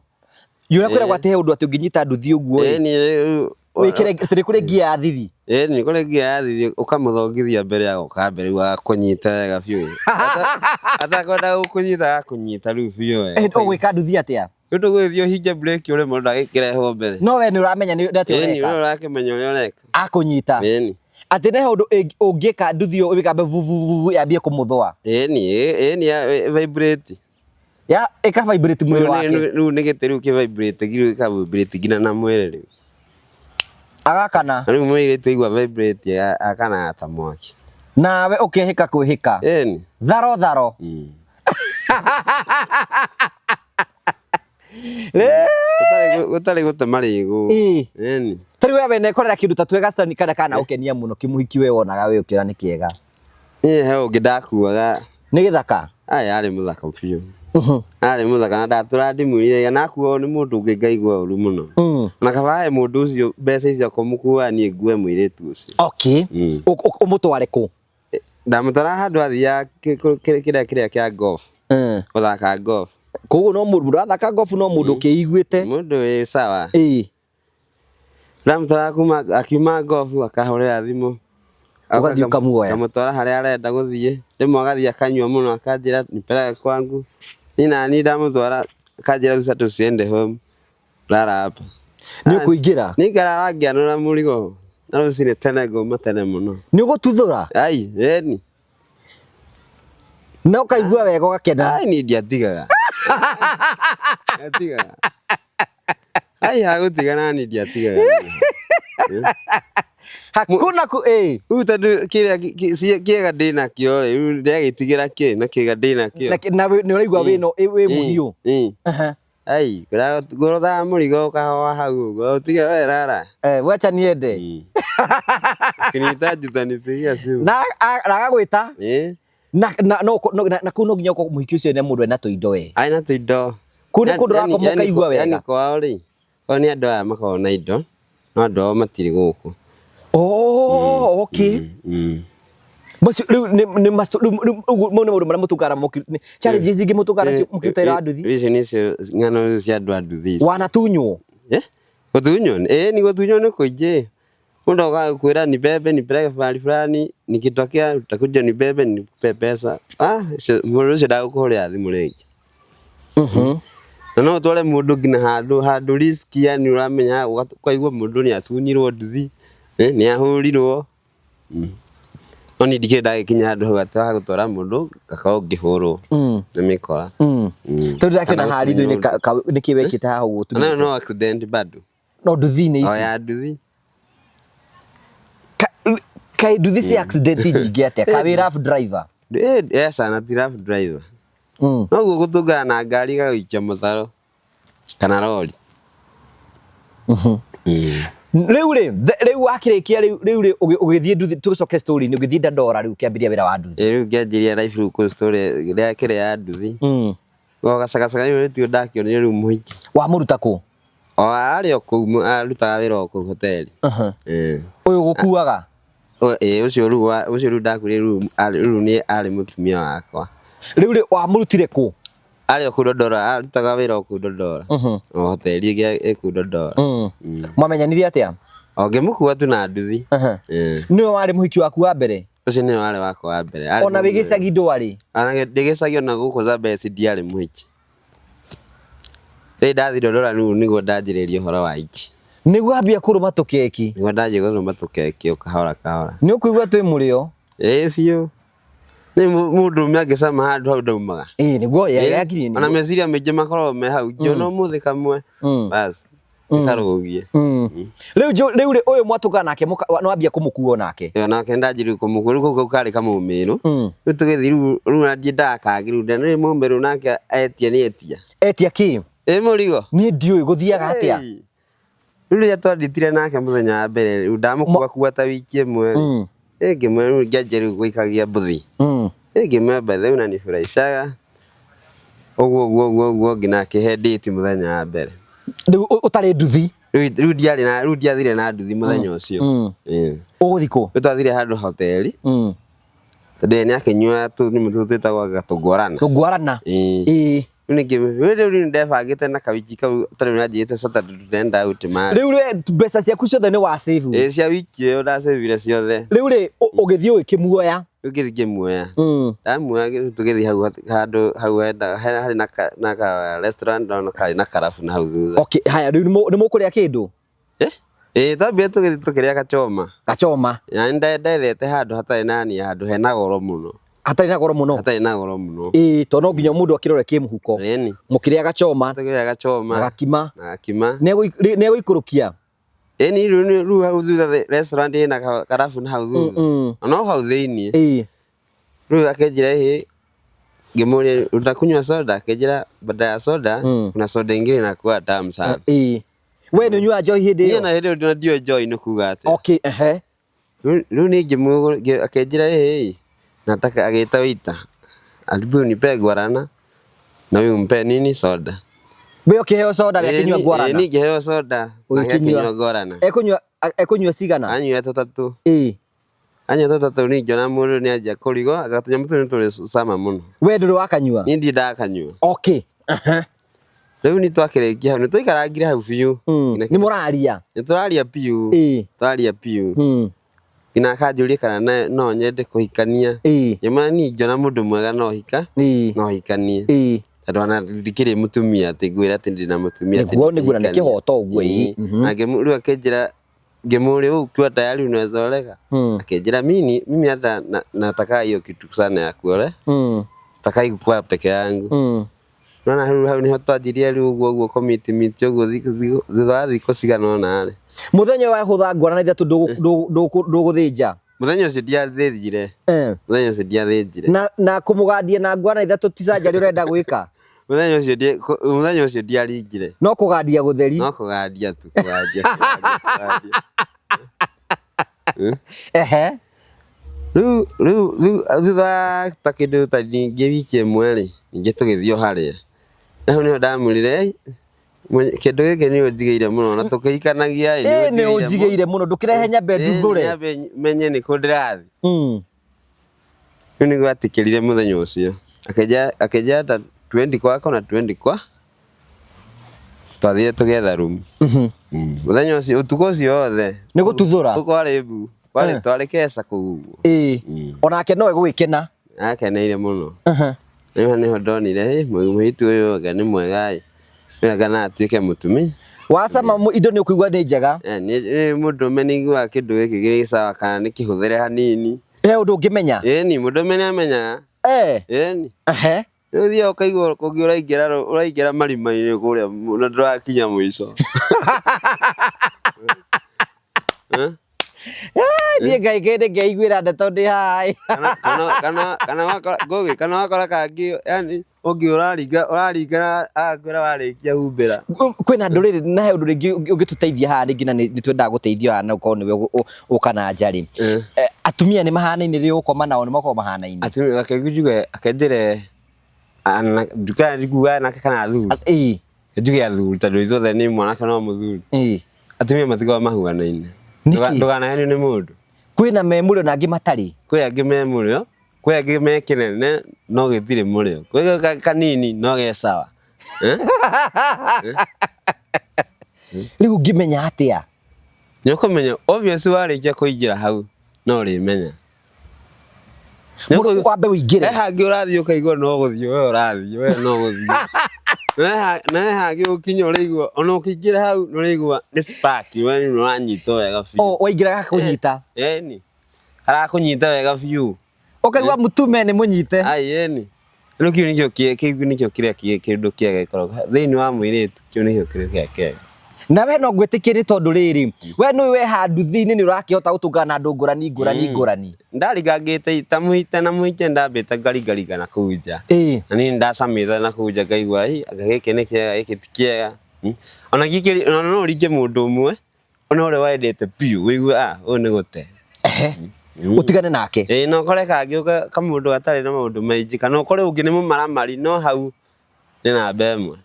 S2: Yũra kwĩragwo atĩ he ũndũ atĩ ũngĩnyita nduthi ũguo ĩ. Wĩkĩre atĩ nĩ kũrĩ ngia ya thithi.
S1: Ĩĩ nĩ kũrĩ ngia ya thithi ũkamũthongithia mbere ya gũka mbere rĩu agakũnyita wega biũ. Atakwenda gũkũnyita agakũnyita rĩu biũ wega.
S2: Ũgwĩka nduthi atĩa?
S1: Rĩu ndũgũgĩthiĩ ũhinge breki ũremwo ndagĩkĩrehwo mbere.
S2: No we nĩ ũramenya nĩ atĩa ũreka.
S1: Ĩni we ũrakĩmenya ũrĩa ũreka.
S2: Akũnyita.
S1: Ĩni.
S2: Atĩ nĩ ũndũ ũngĩka nduthi ĩyo ĩgambe vuvuvuvu yambie kũmũthũa.
S1: Ĩni ĩni vibrate.
S2: Ya ĩka vibrate mwĩrĩ wake.
S1: Rĩu nĩ gĩtĩ rĩu kĩ vibrate rĩu gĩka vibrate nginya na mwĩrĩ rĩu.
S2: Agakana.
S1: Rĩu mũirĩtu aigua vibrate akanaga ta mwaki.
S2: Nawe ũkehĩka kwĩhĩka.
S1: Ĩni.
S2: Tharo tharo.
S1: Gũtarĩ gũte marĩgũ. Ĩni.
S2: Tarĩu we wenekorera kĩndũ ta twega Stan kana kana ũkenia mũno kĩmũhiki we wonaga we ũkĩra nĩ kĩega.
S1: Niĩ he ũngĩ ndakuaga.
S2: Nĩ gĩthaka?
S1: Aya arĩ mũthaka biũ. Arĩ mũthaka na ndatũra ndimwĩrire na akuo nĩ mũndũ ũngĩ ngaigua ũru mũno. Na kaba he mũndũ ũcio mbeca icio kũmũkua niĩ ngue mũirĩtu ũcio.
S2: Okay. Ũmũtware kũ?
S1: Ndamũtwara handũ athiaga kĩrĩa kĩrĩa kĩa golf. Gũthaka golf.
S2: Koguo no mũndũ ũrathaka golf no mũndũ ũkĩiguĩte.
S1: Mũndũ wĩ sawa.
S2: Ĩĩ.
S1: Ndamũtwara kuma akiuma golf akahũrĩra thimũ.
S2: Ũgathiĩ ũkamuoya.
S1: Ngamũtwara harĩa arenda gũthiĩ. Rĩmwe agathiĩ akanyua mũno akanjĩra nipeleke kwangu. Niĩ nani ndamũtwara akanjĩra rĩu sasa tusiende home. Lala hapa.
S2: Nĩ ũkũingĩra?
S1: Niĩ ngarara ngĩanũra mũrigo. Na rũcinĩ tene ngauma tene mũno.
S2: Nĩ ũgũtuthũra?
S1: Ai, ĩni.
S2: Na ũkaigua wega ũgakena.
S1: Ai, niĩ ndiatigaga. Ndiatigaga. Ai, hagũtigana niĩ ndiatigaga.
S2: Hakuna ku ĩ.
S1: Rĩu tondũ kĩrĩa kĩega ndĩnakĩo rĩ, rĩu ndĩragĩtigĩra kĩ na kĩega ndĩnakĩo.
S2: Na nĩ ũraigua wĩno wĩ mũhiũ.
S1: Ai, ngũrothaga mũrigo ũkahoa hau ũguo, ũtige we rara.
S2: Wacha niende.
S1: Ukinihitaji utanipigia simu.
S2: Na agagwĩta?
S1: Ĩ.
S2: Na no na kũu no nginya ũkorwo mũhiki ũcio nĩ mũndũ ena tũindo we.
S1: Arĩ na tũindo.
S2: Kũu nĩ kũndũ ũrakoma ũkaigua wega.
S1: Yani kwao rĩ, o nĩ andũ aya makoragwo na indo, no andũ ao matirĩ gũkũ.
S2: Oh, okay. Macio rĩu nĩ rĩu ũguo mau nĩ maũndũ marĩa mũtũngana namo challenges ingĩ mũtũngana nacio mũkĩruta wĩra wa nduthi.
S1: Icio nĩcio ng'ano rĩu cia andũ a nduthi ici.
S2: Wanatunywo?
S1: Gũtunywo? Ĩĩ ni gũtunywo nĩ kũingĩ. Mũndũ okaga gũkwĩra nibebe nipeleke mahali fulani, nikitokea utakuja nibebe nikupe pesa. Ah, mũndũ ũcio ndagũkũhũrĩra thimũ rĩngĩ. Na no ũtware mũndũ nginya handũ handũ risk yani ũramenya ũkaigua mũndũ nĩ atunyirwo nduthi, nĩ ahũrirwo. No niĩ ndikĩrĩ ndagĩkinya handũ hau atĩ wa gũtwara mũndũ ngakorwo ngĩhũrwo nĩ mĩkora.
S2: Tondũ ndakĩona haha ritho-inĩ nĩkĩ wekĩte haha ũguo
S1: ũtumĩte? No accident bado.
S2: No nduthi-inĩ ici?
S1: O ya nduthi.
S2: Kaĩ nduthi cia accident nyingĩ atĩa? Kaĩ wĩ rough driver?
S1: Yes, ana ti rough driver. Noguo gũtũngana na ngari ĩgagũikia mũtaro kana rori.
S2: Rĩu rĩ, rĩu wakĩrĩkia rĩu rĩu rĩ ũgĩthiĩ nduthi, tũgĩcoke story-inĩ, ũgĩthiĩ Dandora rĩu ũkĩambĩrĩria wĩra wa nduthi.
S1: Ĩĩ rĩu ngĩanjĩrĩria life rĩu kũu story rĩa kĩrĩa ya nduthi. O gacagacaga rĩu nĩtio ndakĩonire rĩu mũhiki.
S2: Wamũruta kũ?
S1: O arĩ o kũu arutaga wĩra o kũu hoteli.
S2: Ũyũ gũkuaga?
S1: Ĩĩ ũcio rĩu ũcio rĩu ndakwĩrire rĩu rĩu nĩ arĩ mũtumia wakwa.
S2: Rĩu rĩ wamũrutire kũ?
S1: Arĩ o kũu Dodora, arutaga wĩra o kũu Dodora. O hoteli ĩngĩ ĩ kũu Dodora.
S2: Mwamenyanire atĩa?
S1: O ngĩmũkua tu na nduthi.
S2: Nĩwe warĩ mũhiki waku wa mbere?
S1: Ũcio nĩwe warĩ wakwa wa mbere. Arĩ
S2: Ona wĩ
S1: mũndũ
S2: gĩcagi ndwarĩ?
S1: Ona ndĩ gĩcagi ona gũkũ Zambezi ndiarĩ mũhiki. Rĩrĩ ndathiĩ Dodora rĩu nĩguo ndanjĩrĩria ũhoro wa iki.
S2: Nĩguo wambia kũrũma tũkeki?
S1: Nĩguo ndanjia kũrũma tũkeki o kahora kahora.
S2: Nĩ ũkũigua twĩ mũrĩo?
S1: Ĩĩ biũ. Nĩ mũndũrũme angĩcama handũ hau ndaumaga.
S2: Ĩĩ nĩguo yakirie.
S1: Ona meciria maingĩ makoragwo me hau. Ngĩona ũmũthĩ kamwe bas nĩkarũgie.
S2: Rĩu rĩu rĩ ũyũ mwatũngana nake nĩwambia kũmũkua nake?
S1: Ĩyo nake ndanjirie kũmũkua rĩu kau karĩ kamũmĩrũ. Rĩu tũgĩthiĩ rĩu rĩu ona ndiendaga kangĩ rĩu nĩ mũmĩrũ nake etia nĩ etia.
S2: Etia kĩ?
S1: Ĩ mũrigo.
S2: Niĩ ndiũĩ gũthiaga atĩa?
S1: Rĩu rĩrĩa twanditire nake mũthenya wa mbere rĩu ndamũkuakua ta wiki ĩmwe rĩ. Ngĩmwĩra rĩu ngĩanjia rĩu gũikagia mbũthi. Ngĩmwĩra by the way unanifurahishaga. Ũguo ũguo ũguo ũguo nginya akĩhe date mũthenya wa mbere.
S2: Rĩu ũtarĩ nduthi?
S1: Rĩu ndiarĩ na rĩu ndiathire na nduthi mũthenya ũcio.
S2: Ũgũthiĩ kũ?
S1: Rĩu twathire handũ hoteli. Tondũ ye nĩakĩnyuaga tũnyamũ tũtũ twĩtagwo anga tũngwarana.
S2: Tũngwarana. Ĩĩ.
S1: Rĩu ningĩ rĩu rĩu ndebangĩte na kawiki kau tarĩu nĩanjĩrĩte Saturday tũrenda out marĩ.
S2: Rĩu we mbeca ciaku ciothe nĩ wa save?
S1: Ĩĩ cia wiki ĩyo ndacĩvire ciothe.
S2: Rĩu rĩ ũgĩthiĩ ũgĩkĩmuoya?
S1: Rĩu ngĩthiĩ ngĩmuoya. Ndamuoya tũgĩthiĩ hau handũ hau harĩ na ka restaurant ndona karĩ na karabu na hau thutha.
S2: Okay, haya rĩu nĩ mũkũrĩa kĩndũ?
S1: Ĩĩ twambire tũgĩthiĩ tũkĩrĩa gachoma.
S2: Gachoma.
S1: Na nĩ ndethete handũ hatarĩ na niĩ handũ hena goro mũno.
S2: Hatarĩ na goro mũno?
S1: Hatarĩ na goro mũno.
S2: Ĩĩ tondũ no nginya mũndũ akĩrore kĩmũhuko.
S1: Ĩni.
S2: Mũkĩrĩa gachoma.
S1: Tũkĩrĩa gachoma.
S2: Na gakima.
S1: Na gakima.
S2: Nĩ egũikũrũkia?
S1: Ĩni rĩu hau thutha restaurant ĩna karabu na hau thutha. No hau thĩiniĩ.
S2: Ĩĩ.
S1: Rĩu akĩnjĩra ĩhĩ ngĩmũria utakunywa soda akĩnjĩra baada ya soda kuna soda ingine inakuwa tamu sana.
S2: Ĩĩ. We nĩ ũnyuaga njohi hĩndĩ ĩyo?
S1: Niĩ na hĩndĩ ĩyo ndiũĩ njohi nĩ kuga atĩa.
S2: Okay, ehe.
S1: Rĩu niĩ akĩnjĩra ĩhĩ nataka agĩta waiter alibu unipe guarana na huyu mpe nini soda.
S2: We ũkĩheo soda we akĩnyua guarana?
S1: Niĩ ngĩheo soda nake akĩnyua guarana.
S2: Ekũnyua ekũnyua cigana?
S1: Anyua tũtatũ.
S2: Ĩĩ.
S1: Anyua tũtatũ niĩ ngĩona mũndũ nĩ anjia kũrigwo anga tũnyamũ tũu nĩ tũrĩ cama mũno.
S2: We ndũrĩ wakanyua?
S1: Niĩ ndirĩ ndakanyua.
S2: Okay.
S1: Rĩu nĩ twakĩrĩkia hau nĩ twaikarangire hau biũ.
S2: Nĩ mũraria?
S1: Nĩ tũraria biũ. Tũraria biũ. Nginya akanjũria kana no nyende kũhikania. Ngĩmwĩra niĩ ingĩona mũndũ mwega no hika no hikanie. Tondũ ona ndikĩrĩ mũtumia atĩ ngwĩre atĩ ndĩna mũtumia.
S2: Nĩguo nĩguo na nĩ kĩhoto ũguo ĩĩ.
S1: Na rĩu akĩnjĩra ngĩmũria wewe ukiwa tayari unaweza oleka? Akĩnjĩra mimi hata nataka hiyo kitu sana ya kuole. Sitakai kukuwa peke yangu. Nona rĩu hau nĩho twanjirie rĩu ũguo ũguo commitment ũguo thutha wa thikũ cigana ũna rĩ.
S2: Mũthenya wahũtha ngwarana ithatũ ndũgũthĩnja?
S1: Mũthenya ũcio ndiathĩnjire. Mũthenya ũcio ndiathĩnjire.
S2: Na kũmũgandia na ngwarana ithatũ ti surgery ũrenda gwĩka?
S1: Mũthenya ũcio ndiaringire.
S2: No kũgandia gũtheri?
S1: No kũgandia tu kũgandia kũgandia.
S2: Ehe.
S1: Rĩu rĩu thutha wa ta kĩndũ ta ningĩ wiki ĩmwe rĩ, ningĩ tũgĩthiĩ o harĩa. Hau nĩho ndamwĩrire kĩndũ gĩkĩ nĩ ũnjigĩire mũno na tũkĩhikanagia
S2: ĩ nĩ ũnjigĩire mũno ndũkĩrehe nyambe nduthũre.
S1: Nyambe menye nĩ kũ ndĩrathiĩ. Rĩu nĩguo etĩkĩrire mũthenya ũcio. Akĩnjĩra ta twendi kwako na twendi kwa twathire tũgĩetha room. Mũthenya ũcio ũtukũ ũcio wothe
S2: Nĩ gũtuthũra?
S1: Kũu kwarĩ mbu. Kwarĩ twarĩ keca kũu ũguo.
S2: Ĩĩ. Onake nowe gũgĩkena?
S1: Akeneire mũno. Rĩu nĩho ndonire mũirĩtu ũyũ anga nĩ mwega ĩ. Ũyũ anga no atuĩke mũtumia.
S2: Wacama indo nĩ ũkũigua nĩ njega?
S1: Nĩ mũndũrũme nĩ aiguaga kĩndũ gĩkĩ gĩ sawa kana nĩ kĩhũthĩre hanini.
S2: He ũndũ ũngĩmenya?
S1: Ĩni mũndũrũme nĩ amenyaga. Ĩni. Rĩu ũthiaga ũkaigua kũngĩ ũraingĩra ũraingĩra marima-inĩ kũrĩa na ndũrakinya mũico.
S2: Niĩ Ngai kĩndĩ ngeiguĩra ndeto ndĩ haha.
S1: Kana kana wakora Ngũgĩ kana wakora kangĩ yani ũngĩ ũraringa ũraringa agakwĩra warĩkia humbĩra.
S2: Kwĩna ndũrĩrĩ na he ũndũ rĩngĩ ũngĩtũteithia haha rĩngĩ na nĩ twendaga gũteithio haha na ũkorwo nĩwe ũka na nja rĩ. Atumia nĩ mahanaine rĩrĩa ũgũkoma nao nĩ makoragwo mahanaine?
S1: Atumia reke njuge reke njĩre nduka ndikuga anake kana athuri.
S2: Ĩĩ.
S1: Njuge athuri tondũ ithuothe nĩ mwanake no mũthuri.
S2: Ĩĩ.
S1: Atumia matikoragwo mahuanaine.
S2: Nĩkĩ?
S1: Ndũkanahenio nĩ mũndũ.
S2: Kwĩna me mũrĩo na angĩ matarĩ?
S1: Kwĩ angĩ me mũrĩo. Kwĩ angĩ me kĩnene no gĩtirĩ mũrĩo. Kwĩ kanini no ge sawa. Eh?
S2: Rĩu ũngĩmenya atĩa?
S1: Nĩ ũkũmenya obvious warĩkia kũingĩra hau no ũrĩmenya.
S2: Mũndũ wambe ũingĩre.
S1: He hangĩ ũrathiĩ ũkaigua no gũthiĩ we ũrathiĩ we no gũthiĩ. Na he hangĩ ũkinya ũraigua ona ũkĩingĩra hau nĩ ũraigua nĩ spark we nĩ ũranyitwo wega biũ.
S2: O waingĩra gakũnyita.
S1: Ĩni. Karakũnyita wega biũ.
S2: Ũkaigua mũtume nĩ mũnyite.
S1: Ai ĩni. Rĩu kĩu nĩkĩo kĩu nĩkĩo kĩrĩa kĩndũ kĩega gĩkoragwo thĩinĩ wa mũirĩtu kĩu nĩkĩo kĩndũ kĩrĩa kĩega.
S2: Na we no ngwĩtĩkie nĩ tondũ rĩrĩ, we nĩ we handuthi-inĩ nĩ ũrakĩhota gũtũngana na andũ ngũrani ngũrani ngũrani.
S1: Ndarigangĩte ta mũhite na mũhite ndambĩte ngaringaringa na kũu nja. Na niĩ ndacamĩte na kũu nja ngaigua anga gĩkĩ nĩ kĩega gĩkĩ ti kĩega. Ona no ũringe mũndũ ũmwe ona ũrĩa wendete biũ wĩigue ah ũyũ nĩ gũte.
S2: Ehe. Ũtigane nake.
S1: Ĩĩ no ũkore kangĩ kamũndũ gatarĩ na maũndũ maingĩ kana ũkore ũngĩ nĩ mũmaramari no hau nĩ namba ĩmwe.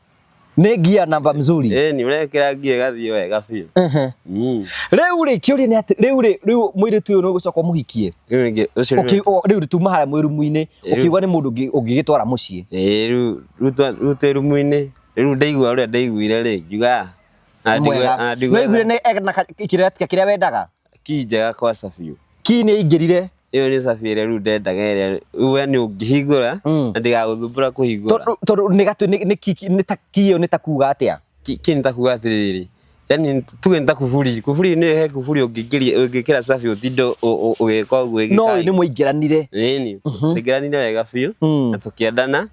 S2: Nĩ ngia namba mzuri.
S1: Ĩĩ nĩ ũrekĩra ngia ĩgathiĩ wega biũ.
S2: Rĩu rĩ kĩũria nĩ atĩ rĩu rĩ rĩu mũirĩtu ũyũ nĩ ũgũcoka ũmũhikie.
S1: Rĩu rĩngĩ ũcio
S2: Ũkĩ rĩu tuma harĩa mwĩ rumu-inĩ ũkiuga nĩ mũndũ ũngĩgĩtwara mũciĩ.
S1: Ĩĩ rĩu twĩ rumu-inĩ rĩu ndaigua ũrĩa ndaiguire rĩ ngiuga
S2: Nĩ mwega. Nĩ waiguire nĩ ena kĩrĩa kĩrĩa wendaga?
S1: Ki njega kwaca biũ.
S2: Ki nĩ aingĩrire.
S1: Ĩyo nĩ cabi ĩrĩa rĩu ndendaga ĩrĩa we nĩ ũngĩhingũra na ndĩgagũthumbũra kũhingũra.
S2: Tondũ nĩ gatũ nĩ ki nĩ ta ki ĩyo nĩ ta kuga atĩa?
S1: Ki nĩ ta kuga atĩrĩrĩ, yani tuge nĩ ta kuburi, kuburi nĩ he kuburi ũngĩingĩria ũngĩkĩra cabi ũtinde ũgĩka ũguo
S2: ĩgĩka. No ũyũ nĩ mũingĩranire.
S1: Ĩni, tũingĩranire wega biũ na tũkĩendana.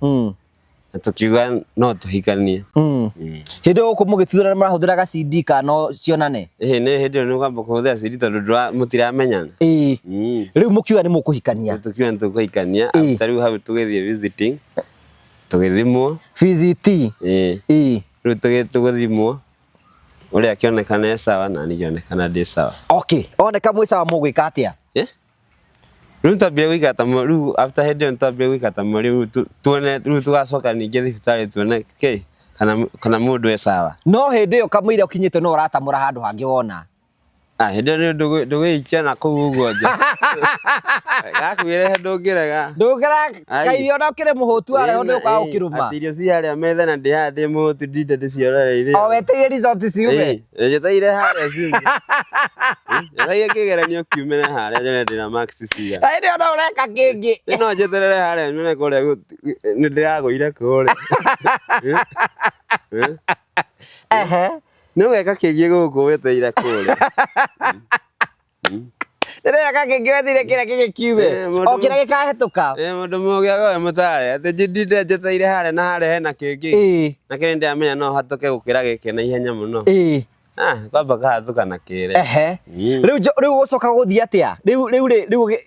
S1: Na tũkiuga no tũhikanie.
S2: Hĩndĩ ĩyo gũkũ mũgĩtuthũra nĩ mũrahũthĩraga CD kana no cionane?
S1: Ĩhĩ nĩ hĩndĩ ĩyo nĩ ũkwamba kũhũthĩra CD tondũ mũtiramenyana.
S2: Ĩĩ. Rĩu mũkiuga nĩ mũkũhikania.
S1: Rĩu tũkiuga nĩ tũkũhikania after rĩu hau tũgĩthiĩ visiting tũgĩthimwo.
S2: VCT.
S1: Ĩĩ.
S2: Ĩĩ.
S1: Rĩu tũgĩthimwo ũrĩa akĩonekana e sawa na niĩ ngĩonekana ndĩ sawa.
S2: Okay, oneka mwĩ sawa mũgwĩka atĩa?
S1: Rĩu nĩtwambire gũikara ta rĩu after hĩndĩ ĩyo nĩtwambire gũikara ta mweri rĩu tuone rĩu tũgacoka ningĩ thibitarĩ tuone kĩ kana mũndũ e sawa.
S2: No hĩndĩ ĩyo kamũira ũkinyĩte no ũratamũra handũ hangĩ wona.
S1: Ah, hĩndĩ ĩyo ndũgĩikia na kũu ũguo nja. Gakwĩrehe ndũngĩrega.
S2: Ndũngĩrega kai ona ũkĩrĩ mũhũtu warehwo nĩ ũkaga gũkĩrũma.
S1: Atĩ irio ci harĩa metha na ndĩ haha ndĩ mũhũtu ndinde ndĩciorereire.
S2: O wetereire result ciume.
S1: Njetereire harĩa ciume. Njetereire kĩgeranio kiumĩre harĩa nyone ndĩna marks cigana.
S2: Hĩndĩ ĩyo no ũreka kĩngĩ.
S1: No njeterere harĩa nyone kũrĩa nĩ ndĩragũire kũrĩa.
S2: Ehe.
S1: Nĩ ũgeka kĩngĩ gũkũ wetereire kũrĩa.
S2: Ndĩreka kĩngĩ wetereire kĩrĩa kĩngĩ kiume. O kĩrĩa gĩkahĩtũka.
S1: Mũndũ mũgĩ agoe mũtare atĩ ndinde njetereire harĩa na harĩa hena kĩngĩ. Na kĩrĩa ndĩramenya no hatũke gũkĩra gĩkĩ na ihenya mũno. Ah, kwamba kahatũka na kĩrĩa.
S2: Ehe. Rĩu rĩu ũgũcoka gũthiĩ atĩa? Rĩu rĩu rĩu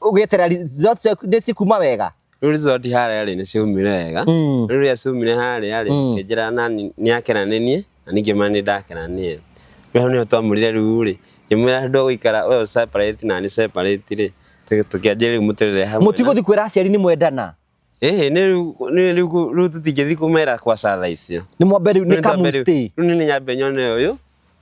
S2: ũgĩeterera results ciaku nĩ cikuma wega?
S1: Rĩu result harĩa rĩ nĩ ciaumire wega. Rĩu rĩrĩa ciaumire harĩa rĩ, kĩnjĩra nani nĩ akena nĩ niĩ na niĩ ngĩmwĩra nĩ ndakena nĩye. Rĩu hau nĩho twamũrire rĩu rĩ, ngĩmwĩra handũ ha gũikara we separate na niĩ separate rĩ, tũkĩanjia rĩu mũtũrĩre hamwe.
S2: Mũtigũthiĩ kwĩra aciari nĩ mwendana?
S1: Ĩhĩ nĩ rĩu nĩ rĩu rĩu tũtingĩthiĩ kũmera kwaca thaa icio.
S2: Nĩ mwambe rĩu nĩ come stay.
S1: Rĩu nĩ nyambe nyone ũyũ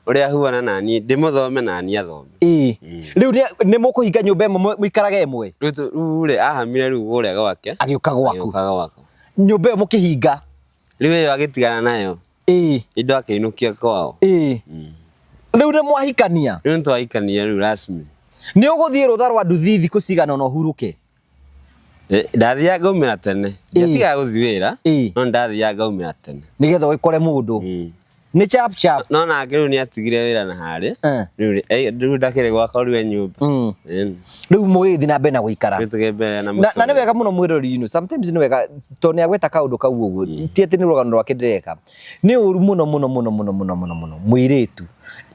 S1: ũrĩa ahuana naniĩ ndĩmũthome naniĩ athome.
S2: Ĩĩ. Rĩu nĩ mũkũhinga nyũmba ĩmwe mũikarage ĩmwe?
S1: Rĩu rĩ ahamire rĩu kũrĩa gwake.
S2: Agĩũka gwaku.
S1: Agĩũka gwakwa.
S2: Nyũmba ĩyo mũkĩhinga?
S1: Rĩu ĩyo agĩtigana nayo.
S2: Ĩĩ.
S1: Indo akĩinũkia kwao.
S2: Ĩĩ. Rĩu nĩ mwahikania?
S1: Rĩu nĩ twahikania rĩu rasmi.
S2: Nĩ ũgũthiĩ rũtha rwa nduthi thikũ cigana ũna ũhurũke?
S1: Ndathiaga ngaumĩra tene. Ndiatigaga gũthiĩ wĩra, no ndathiaga ngaumĩra tene.
S2: Nĩgetha ũgĩkore mũndũ. Nĩ chap chap.
S1: No nake rĩu nĩ atigire wĩra na harĩa. Rĩu ndakĩrĩ gwakwa rĩu e nyũmba.
S2: Rĩu mũgĩgĩthiĩ na mbere na gũikara.
S1: Rĩu tũkĩenderea na
S2: Na nĩ
S1: mũtũrĩre.
S2: wega mũno mwĩrori-inĩ, sometimes nĩ wega tondũ nĩ agweta kaũndũ kau ũguo, ti atĩ nĩ rũgano rwake ndĩreka. Nĩ ũru mũno mũno mũno mũno mũno mũno mũno mũirĩtu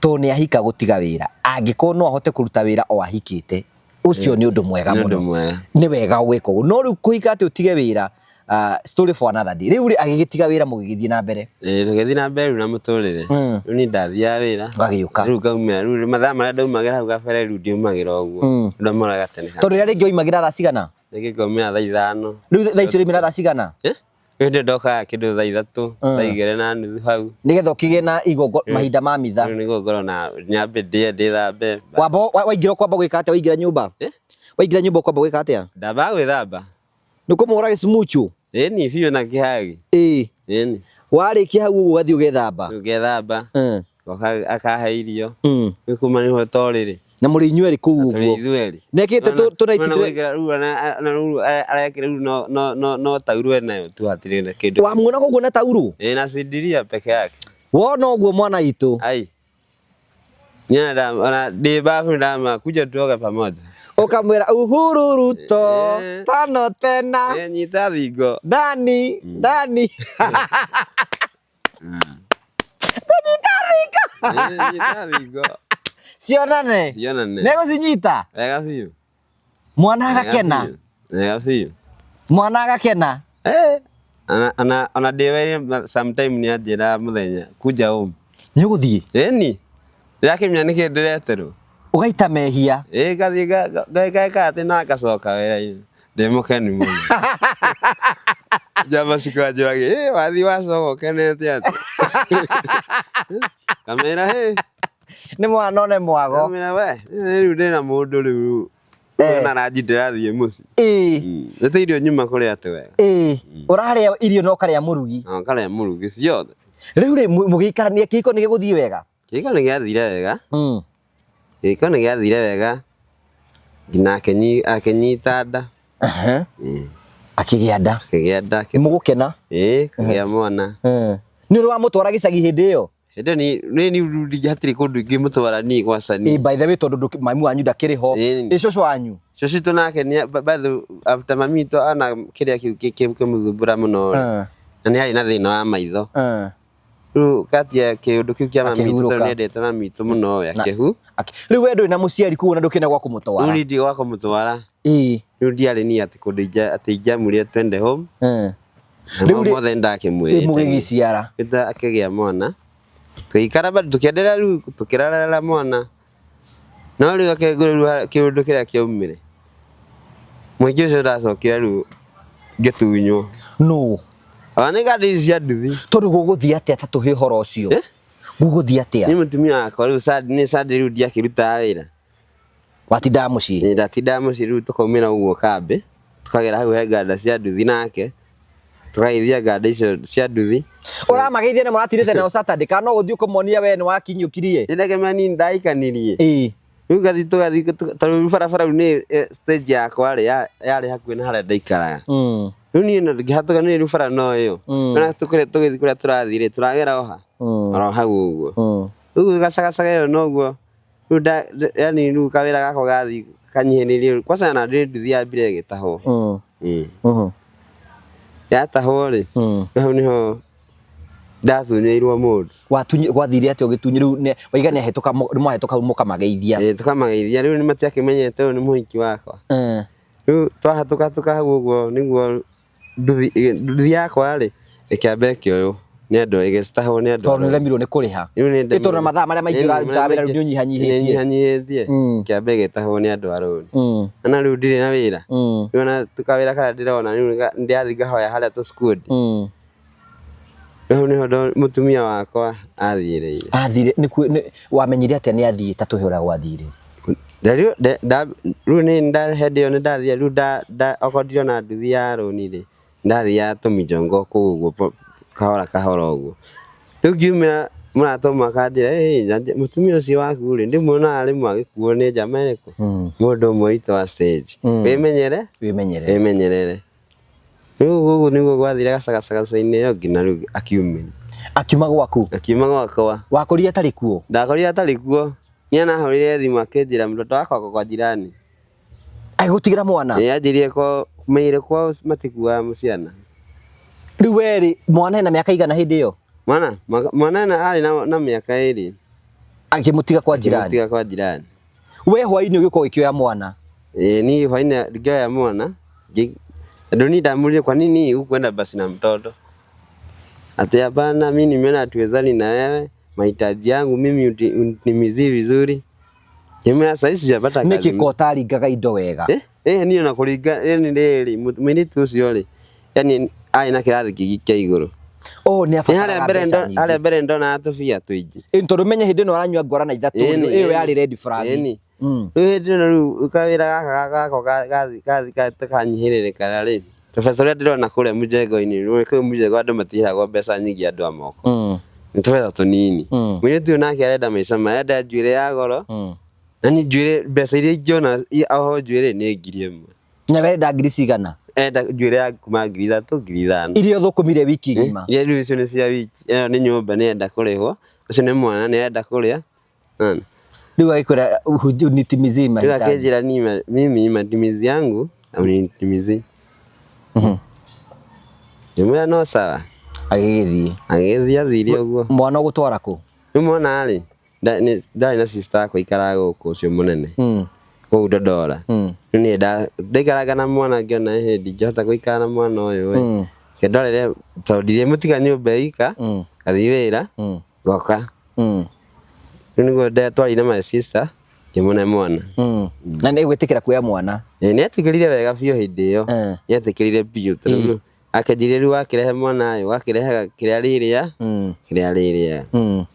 S2: tondũ nĩ ahika gũtiga wĩra, angĩkorwo no ahote kũruta wĩra o ahikĩte, ũcio nĩ ũndũ mwega
S1: Nĩ ũndũ
S2: mũno.
S1: mwega.
S2: Nĩ wega gwĩka ũguo. No rĩu kũhika atĩ ũtige wĩra, story for another day. Rĩu rĩ agĩgĩtiga wĩra mũgĩgĩthiĩ na mbere.
S1: Ĩĩ tũgĩthiĩ na mbere rĩu na mũtũrĩre. Rĩu niĩ ndathiaga wĩra.
S2: Ũgagĩũka.
S1: Rĩu ngaumĩra rĩu mathaa marĩa ndaumagĩra hau kabere rĩu ndiumagĩra ũguo. Ndaumagĩra tene.
S2: Tondũ rĩrĩa rĩngĩ oimagĩra thaa cigana?
S1: Rĩngĩ ngaumĩra thaa 5.
S2: Rĩu thaa ici ũraumĩra thaa cigana?
S1: Eh? Hĩndĩ ndokaga kĩndũ thaa 3, 2:30 hau.
S2: Nĩgetha ũkĩgĩe na igongo mahinda ma mitha.
S1: Rĩu nĩguo ngorwo na nyambe ndĩe, ndĩthambe.
S2: Wamba waingĩra ũkwamba gwĩka atĩa waingĩra nyũmba?
S1: Eh?
S2: Waingĩra nyũmba ũkwamba gwĩka atĩa?
S1: Ndambaga gwĩthamba.
S2: Nĩ ũkũmũhũra gĩcimuchu?
S1: Ĩni biũ na kĩhagi.
S2: Ĩĩ.
S1: Ĩni.
S2: Warĩkia hau ũguo ũgathiĩ ũgethamba.
S1: Rĩu ngethamba. Ngoka akahe irio. Rĩu kuma nĩho to rĩrĩ.
S2: Na mũrĩ inyuerĩ kũu
S1: Tũrĩ
S2: ũguo.
S1: ithuerĩ.
S2: Nĩekĩte tũnaitithire.
S1: Rĩu ona rĩu arekĩra rĩu no taurũ enayo tu hatirĩ na kĩndũ.
S2: Wamuona ũguo na taurũ?
S1: Ĩĩ na sindiria peke yake.
S2: Wona ũguo mwana witũ.
S1: Ai. Nyana ona ndĩ babu ndama kuja tuoge pamoja.
S2: Ũkamwĩra Uhuru Ruto tano tena.
S1: Eh, nyita thingo.
S2: Ndani ndani. Tũnyita thingo.
S1: Nyita thingo.
S2: Cionane.
S1: Cionane.
S2: Nĩgũcinyita.
S1: Wega biũ.
S2: Mwana agakena.
S1: Wega biũ.
S2: Mwana agakena.
S1: Eh. Ona ndĩ wĩra sometime nĩ anjĩraga mũthenya kuja home.
S2: Nĩ ũgũthiĩ?
S1: Ĩni. Ndĩrakĩmenya nĩkĩ ndĩreterwo.
S2: Ũgaita mehia.
S1: Ĩĩ ngathiĩ ngeka atĩ na ngacoka wĩra-inĩ. Ndĩ mũkenu mũno. Njamba cikanjũragia, ĩ wathiĩ wacoka ũkenete atĩa? Ngamĩra hĩ.
S2: Nĩ mwana one mwago.
S1: Ngamĩra we, rĩu ndĩna mũndũ rĩu. Na ranji ndĩrathiĩ mũciĩ.
S2: Ĩĩ.
S1: Nĩ ta irio nyuma kũrĩa atĩ wega.
S2: Ĩĩ. Ũrarĩa irio na ũkarĩa mũrugi.
S1: Na ũkarĩa mũrugi ciothe.
S2: Rĩu rĩ mũgĩikarania kĩhiko nĩ gĩgũthiĩ wega?
S1: Kĩhiko nĩ gĩathire wega. Kĩhiko nĩ gĩathire wega nginya akĩnyita nda.
S2: Akĩgĩa nda.
S1: Akĩgĩa nda.
S2: Nĩ mũgũkena?
S1: Ĩĩ, akĩgĩa mwana.
S2: Nĩ ũrĩ wamũtwara gĩcagi hĩndĩ ĩyo?
S1: Hĩndĩ ĩyo niĩ hatirĩ kũndũ ingĩmũtwara niĩ gwaca niĩ.
S2: Ĩĩ, by the way tondũ mami wanyu ndakĩrĩ ho. Ĩ cũcũ wanyu?
S1: Cũcũ witũ nake by the after mami witũ ana kĩrĩa kĩu kĩmũthumbũra mũno rĩ, na nĩ arĩ na thĩna wa maitho. Rĩu katia kĩũndũ kĩu kĩa mami witũ tondũ nĩendete mami witũ mũno ĩ, akĩhu.
S2: Rĩu we ndũrĩ na mũciari kũu na ndũkĩrĩ na gwa kũmũtwara.
S1: Rĩu niĩ ndirĩ gwa kũmũtwara.
S2: Ĩĩ.
S1: Rĩu ndiarĩ niĩ atĩ kũndũ atĩ ingĩamũrire twende home.
S2: Rĩu
S1: mothe nĩndakĩmwĩrĩte.
S2: Mũgĩgĩciara.
S1: Akĩgĩa mwana. Tũgĩikara bado tũkĩenderea rĩu tũkĩrarera mwana. No rĩu akĩngũrĩrwo kĩũndũ kĩrĩa kĩaumire. Mũingĩ ũcio ndacokire rĩu ngĩtunywo.
S2: Nũ?
S1: Ona nĩ ngari ici cia nduthi.
S2: Tondũ gũgũthiĩ atĩa ta tũhe ũhoro ũcio? Gũgũthiĩ atĩa?
S1: Nĩ mũtumia wakwa rĩu nĩ Sunday rĩu ndiakĩrutaga wĩra.
S2: Watindaga mũciĩ?
S1: Ĩĩ ndatindaga mũciĩ rĩu tũkaumĩra ũguo kambĩ, tũkagera hau he nganda cia nduthi nake, tũkageithia nganda icio cia nduthi.
S2: Ũramageithia na mũratindĩte nao Saturday kana no ũthiĩ ũkũmonia we nĩ wakinyũkirie?
S1: Nĩ ndakĩmenya niĩ nĩndahikanirie.
S2: Ĩĩ.
S1: Rĩu ngathiĩ tũgathiĩ tondũ rĩu barabara rĩu nĩ stage yakwa rĩ yarĩ hakuhĩ na harĩa ndaikaraga. Rĩu niĩ no ngĩhatũka nĩ rĩu bara no ĩyo. Na tũgĩthiĩ kũrĩa tũrathiĩ rĩ, tũragera o ha? Oro hau ũguo. Rĩu gacagacaga ĩyo noguo rĩu yani rĩu kawĩra gakwa gathiĩ kanyihĩrĩrie kwanza na ndĩ nduthi yambire ĩgĩtahwo. Yatahwo rĩ, hau nĩho ndatunyĩirwo mũndũ.
S2: Gwathire atĩa ũgĩtunywo rĩu waiga nĩ ahĩtũka nĩ mwahĩtũka hau mũkamageithia.
S1: Ĩĩ tũkamageithia rĩu nĩmatiakĩmenyete ũyũ nĩ mũhiki wakwa. Rĩu twahatũkatũka hau ũguo nĩguo nduthi yakwa rĩ ĩkĩamba ĩkĩoywo nĩ andũ ĩgĩtahwo nĩ andũ.
S2: Tondũ nĩ ũremirwo nĩ kũrĩha.
S1: Rĩu
S2: Ĩ tondũ na mathaa marĩa maingĩ ũrarutaga wĩra rĩu nĩ ũnyihanyihĩtie.
S1: Nĩnyihanyihĩtie. Ĩkĩamba ĩgĩtahwo nĩ andũ a rũni. Na rĩu ndirĩ na wĩra. Rĩu ona kawĩra karĩa ndĩrona rĩu ndĩrathiĩ ngahoya harĩa tũ squad. Hau nĩho mũtumia wakwa athiĩrĩire.
S2: Athire wamenyire atĩa nĩ athiĩ ta tũhe ũrĩa gwathire?
S1: Rĩu nĩ hĩndĩ ĩyo nĩndathire rĩu okorwo ndirona nduthi ya rũni rĩ, ndathiaga tũmijongo kũu ũguo kahora kahora ũguo. Rĩu ngiumĩra mũrata ũmwe akanjĩra ĩ mũtumia ũcio waku rĩ ndĩmuonaga rĩmwe agĩkuo nĩ njama ĩrĩkũ? Mũndũ ũmwe witũ wa stage. Wĩmenyere?
S2: Wĩmenyerere.
S1: Wĩmenyerere. Rĩu ũguo nĩguo gwathire gacagaca-inĩ ĩyo nginya rĩu akiumĩra.
S2: Akiuma gwaku?
S1: Akiuma gwakwa.
S2: Wakorire atarĩ kuo?
S1: Ndakorire atarĩ kuo. Niĩ anahũrĩire thimũ akĩnjĩra mtoto wako ako kwa jirani.
S2: Agĩgũtigĩra mwana?
S1: Ĩĩ anjĩrire kwao meire kwao matikuaga ciana.
S2: Rĩu we rĩ mwana ena mĩaka igana hĩndĩ ĩyo?
S1: Mwana mwana arĩ na mĩaka 2.
S2: Akĩmũtiga kwa jirani?
S1: Akĩmũtiga kwa jirani.
S2: We hwaĩ-inĩ ũgĩũka ũgĩkĩoya mwana?
S1: Ĩĩ niĩ hwaĩ-inĩ ngĩoya mwana tondũ niĩ ndamũririe kwa nini hukwenda basi na mtoto? Ati hapana, mimi nimeona hatuwezani na wewe, mahitaji yangu mimi unitimizie vizuri. Ngĩmwĩra saa ici sijapata kazi.
S2: Nĩkĩ ko ũtaringaga indo wega?
S1: Niĩ ona kũringa yani rĩrĩ mũirĩtu ũcio rĩ yani Arĩ na kĩrathi kĩngĩ kĩa igũrũ.
S2: Oh, nĩ
S1: Nĩ harĩa
S2: abataraga
S1: mbere
S2: mbeca
S1: ndo- harĩa
S2: nyingĩ.
S1: mbere ndonaga tũbia tũingĩ.
S2: Ĩ, tondũ menye hĩndĩ ĩno aranyua ngwara na ithatũ
S1: Ĩni,
S2: ĩyo
S1: ĩni.
S2: yarĩ red flag.
S1: Ĩni.
S2: Mm.
S1: Rĩu hĩndĩ ĩno rĩu kawĩra gaka gakwa kanyihĩrĩrĩka rĩ, tũbeca tũrĩa ndĩrona kũrĩa mũjengo-inĩ, rĩu kũu mũjengo andũ matirĩhagwo mbeca nyingĩ andũ a moko. Nĩ tũbeca tũnini. Mũirĩtu ũyũ nake arenda maica maya, arenda njuĩrĩ ya goro, na niĩ njuĩrĩ mbeca iria ingĩona oho njuĩrĩ nĩ 1,000.
S2: Na wenda ngiri cigana?
S1: Enda njuĩrĩ ya kuma 3,000 5,000.
S2: Iria ũthũkũmire wiki ng'ima.
S1: Iria rĩu icio nĩ cia wiki, ĩyo nĩ nyũmba nĩ enda kũrĩhwo, ũcio nĩ mwana nĩ arenda kũrĩa. Unaona?
S2: Rĩu agĩkwĩra unitimizie
S1: Rĩu
S2: mahitaji.
S1: akĩnjĩra mimi matumizi yangu aunitimizie. Ngĩmwĩra no sawa.
S2: Agĩgĩthiĩ.
S1: Agĩgĩthiĩ athire ũguo.
S2: Mwana ũgũtwara kũ?
S1: Rĩu mwana rĩ, ndarĩ na sister yakwa aikaraga gũkũ ũcio mũnene. Kũu Dodora. Rĩu niĩ ndaikaranga na mwana ngĩona ĩhĩ ndingĩhota gũikara na mwana ũyũ ĩ. Reke ndorere tondũ ndirĩmũtiga nyũmba ika, ngathiĩ wĩra, ngoka. Rĩu nĩguo ndatwarire my sister ngĩmũne mwana.
S2: Na nĩ gwĩtĩkĩra kuoya mwana.
S1: Ĩ, nĩetĩkĩrire wega biũ hĩndĩ ĩyo. Nĩetĩkĩrire biũ tondũ rĩu akĩnjĩrire rĩu wakĩrehe mwana ĩ, wakĩrehaga kĩrĩa rĩrĩa, kĩrĩa rĩrĩa.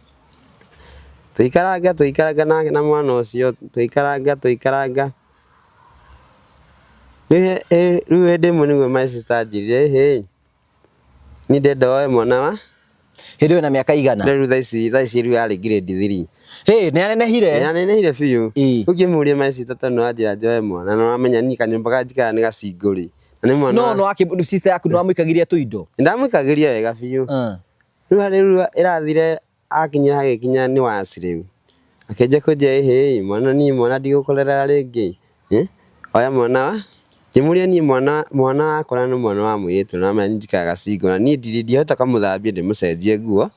S1: Tũikaranga tũikaranga nake na mwana ũcio, tũikaranga tũikaranga. Rĩu hĩndĩ ĩmwe nĩguo my sister anjĩrire ĩhĩ, niĩ ndĩrenda woe mwana wa
S2: Hĩndĩ ĩyo na mĩaka igana?
S1: Rĩu thaa ici rĩu arĩ grade 3.
S2: Hĩ, nĩ anenehire?
S1: Nĩ anenehire biũ.
S2: Ĩ.
S1: Rĩu ngĩmũria my sister tondũ nĩ wanjĩra njoe mwana, na ũramenya niĩ kanyũmba karĩa njikaraga nĩ gacingũ rĩ. Na nĩ mwana
S2: No, no sister yaku nĩ wamũikagĩria tũindo?
S1: Nĩndamũikagĩria wega biũ. Rĩu harĩ rĩu ĩrathire akinyira hagĩkinya nĩ waci rĩu. Akĩnjia kũnjĩra ĩhĩ mwana niĩ mwana ndigũkũrera rĩngĩ. Oya mwana wa ngĩmũria niĩ mwana wakwa na nĩ mwana wa mũirĩtu na ũramenya niĩ njikaraga single na niĩ ndingĩhota kũmũthambia ndĩmũcenjie nguo.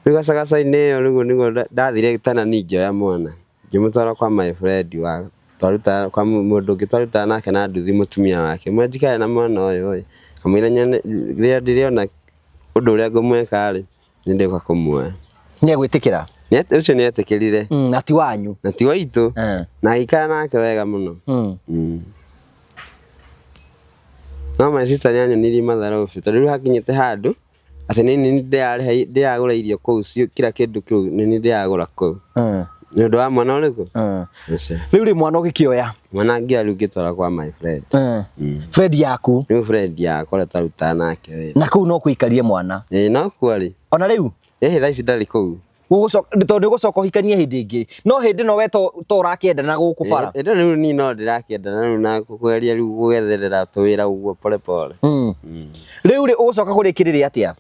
S1: Rĩu gacagaca-inĩ ĩyo rĩu nĩguo ndathire tena niĩ ngĩoya mwana. Ngĩmũtwara kwa my friend wa twarutaga kwa mũndũ ũngĩ twarutaga nake na nduthi mũtumia wake. Mwe njikare na mwana ũyũ ĩ, kamũira nyone rĩrĩa ndĩrĩona ũndũ ũrĩa ngũmwĩka rĩ, nĩ ndĩũka kũmuoya.
S2: Nĩ egwĩtĩkĩra?
S1: Ũcio nĩ etĩkĩrire.
S2: Na ti wanyu?
S1: Na ti waitũ. Na agĩikara nake wega mũno. No my sister nĩ anyonirie matharau biũ tondũ rĩu hakinyĩte handũ atĩ nĩ niĩ ndĩragũra irio kũu, kila kĩndũ kĩu nĩ niĩ ndĩragũra kũu. Nĩ ũndũ wa mwana ũrĩkũ? Ũcio.
S2: Rĩu rĩ mwana ũgĩkĩoya?
S1: Mwana ngĩoya rĩu ngĩtwara kwa my friend.
S2: Friend yaku?
S1: Rĩu friend yakwa ũrĩa twarutaga nake wĩra.
S2: Na kũu no kũikarie mwana?
S1: Ĩĩ no kuo rĩ.
S2: Ona rĩu?
S1: Ĩhĩ thaa ici ndarĩ kũu.
S2: Gũgũcoka, tondũ nĩ ũgũcoka ũhikanie hĩndĩ ĩngĩ. No hĩndĩ ĩno we to ũrakĩenda na gũkũ bara.
S1: Ĩndĩ rĩu niĩ no ndĩrakĩenda na rĩu na kũgeria rĩu gwetherera tũwĩra ũguo pole pole.
S2: Rĩu rĩ ũgũcoka kũrĩkĩrĩria atĩa?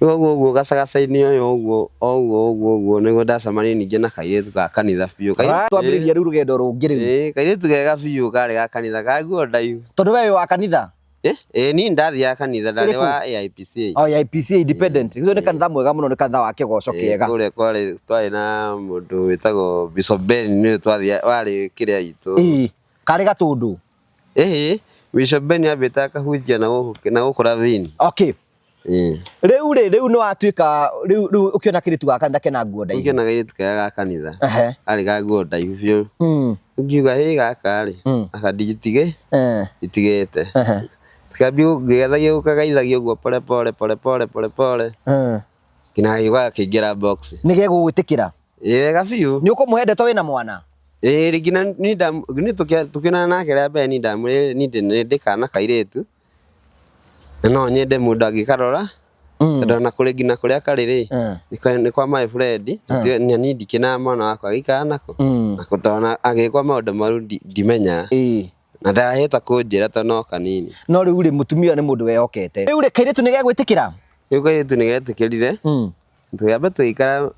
S1: Rĩu ũguo ũguo gacagaca-inĩ ũyũ ũguo ũguo ũguo ũguo nĩguo ndacemanirie ningĩ na kairĩtu ga kanitha biũ.
S2: Twambĩrĩria rĩu rũgendo rũngĩ rĩu.
S1: Ĩĩ, kairĩtu kega biũ karĩ ga kanitha ka nguo ndaihu.
S2: Tondũ we wĩ wa kanitha?
S1: Ĩĩ niĩ ndathiaga kanitha ndarĩ wa AIPCA.
S2: Oh, AIPCA independent. Ũcio nĩ kanitha mwega mũno, nĩ kanitha wa kĩgoco kĩega.
S1: Kũrĩa twarĩ na mũndũ wĩtagwo Bishop Ben nĩwe twathiaga warĩ kĩrĩa itũ.
S2: Ĩĩ, karĩ Gatũndũ.
S1: Ĩĩ, Bishop Ben ambĩte akahunjia na gũkũ Ravine.
S2: Okay.
S1: Ĩĩ.
S2: Rĩu rĩ, rĩu nĩ watuĩka, rĩu rĩu ũkĩona kairĩtu ga kanitha kena nguo ndaihu.
S1: Ũkĩona kairĩtu kega ga kanitha. Karĩ ga nguo ndaihu biũ. Ngiuga hĩ gaka rĩ, aka ndigitige, nditigĩte. Tukĩambia ngĩgethagia gũkagaithagia ũguo pole pole pole pole pole pole. Nginya gagĩũka gakĩingĩra box.
S2: Nĩ gegũgwĩtĩkĩra?
S1: Ĩĩ wega biũ.
S2: Nĩ ũkũmũhe ndeto wĩna mwana?
S1: Ĩĩ rĩngĩ na niĩ tũkĩonana nake rĩa mbere niĩ ndamwĩrire niĩ ndĩ kana kairĩtu. Na no nyende mũndũ angĩkarora, tondũ ona kũrĩ nginya kũrĩa karĩ rĩ, nĩ kwa my friend, na niĩ ndikĩnaga mwana wakwa agĩikara nako. Na tondũ ona agĩkwa maũndũ moru ndimenyaga. Na ndarahota kũnjĩra tondũ no kanini.
S2: No rĩu rĩ, mũtumia nĩ mũndũ wehokete. Rĩu rĩ, kairĩtu nĩ gegwĩtĩkĩra?
S1: Rĩu kairĩtu nĩ getĩkĩrire. Tũkĩamba tũgĩikara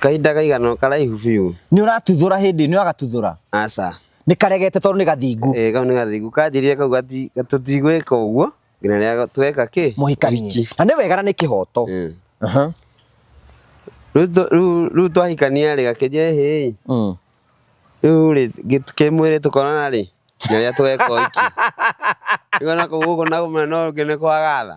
S1: kahinda kaigana karaihu biũ.
S2: Nĩ ũratuthũra hĩndĩ, nĩ ũragatuthũra?
S1: Aca.
S2: Nĩ karegete tondũ nĩ gathingu.
S1: Ĩĩ kau nĩ gathingu. Kanjĩrire kau tũtigwĩka ũguo nginya rĩrĩa tweka kĩ?
S2: Mũhikanie. Na nĩ wega na nĩ kĩhoto.
S1: Rĩu twahikania rĩ gakĩnjĩra hĩ. Rĩu rĩ kĩmwĩrĩ tũkonana rĩ? Na rĩrĩa tũgeka ũhiki. Rĩu ona kũu gũkũ na mwena ũyũ ũngĩ nĩ kwaga tha.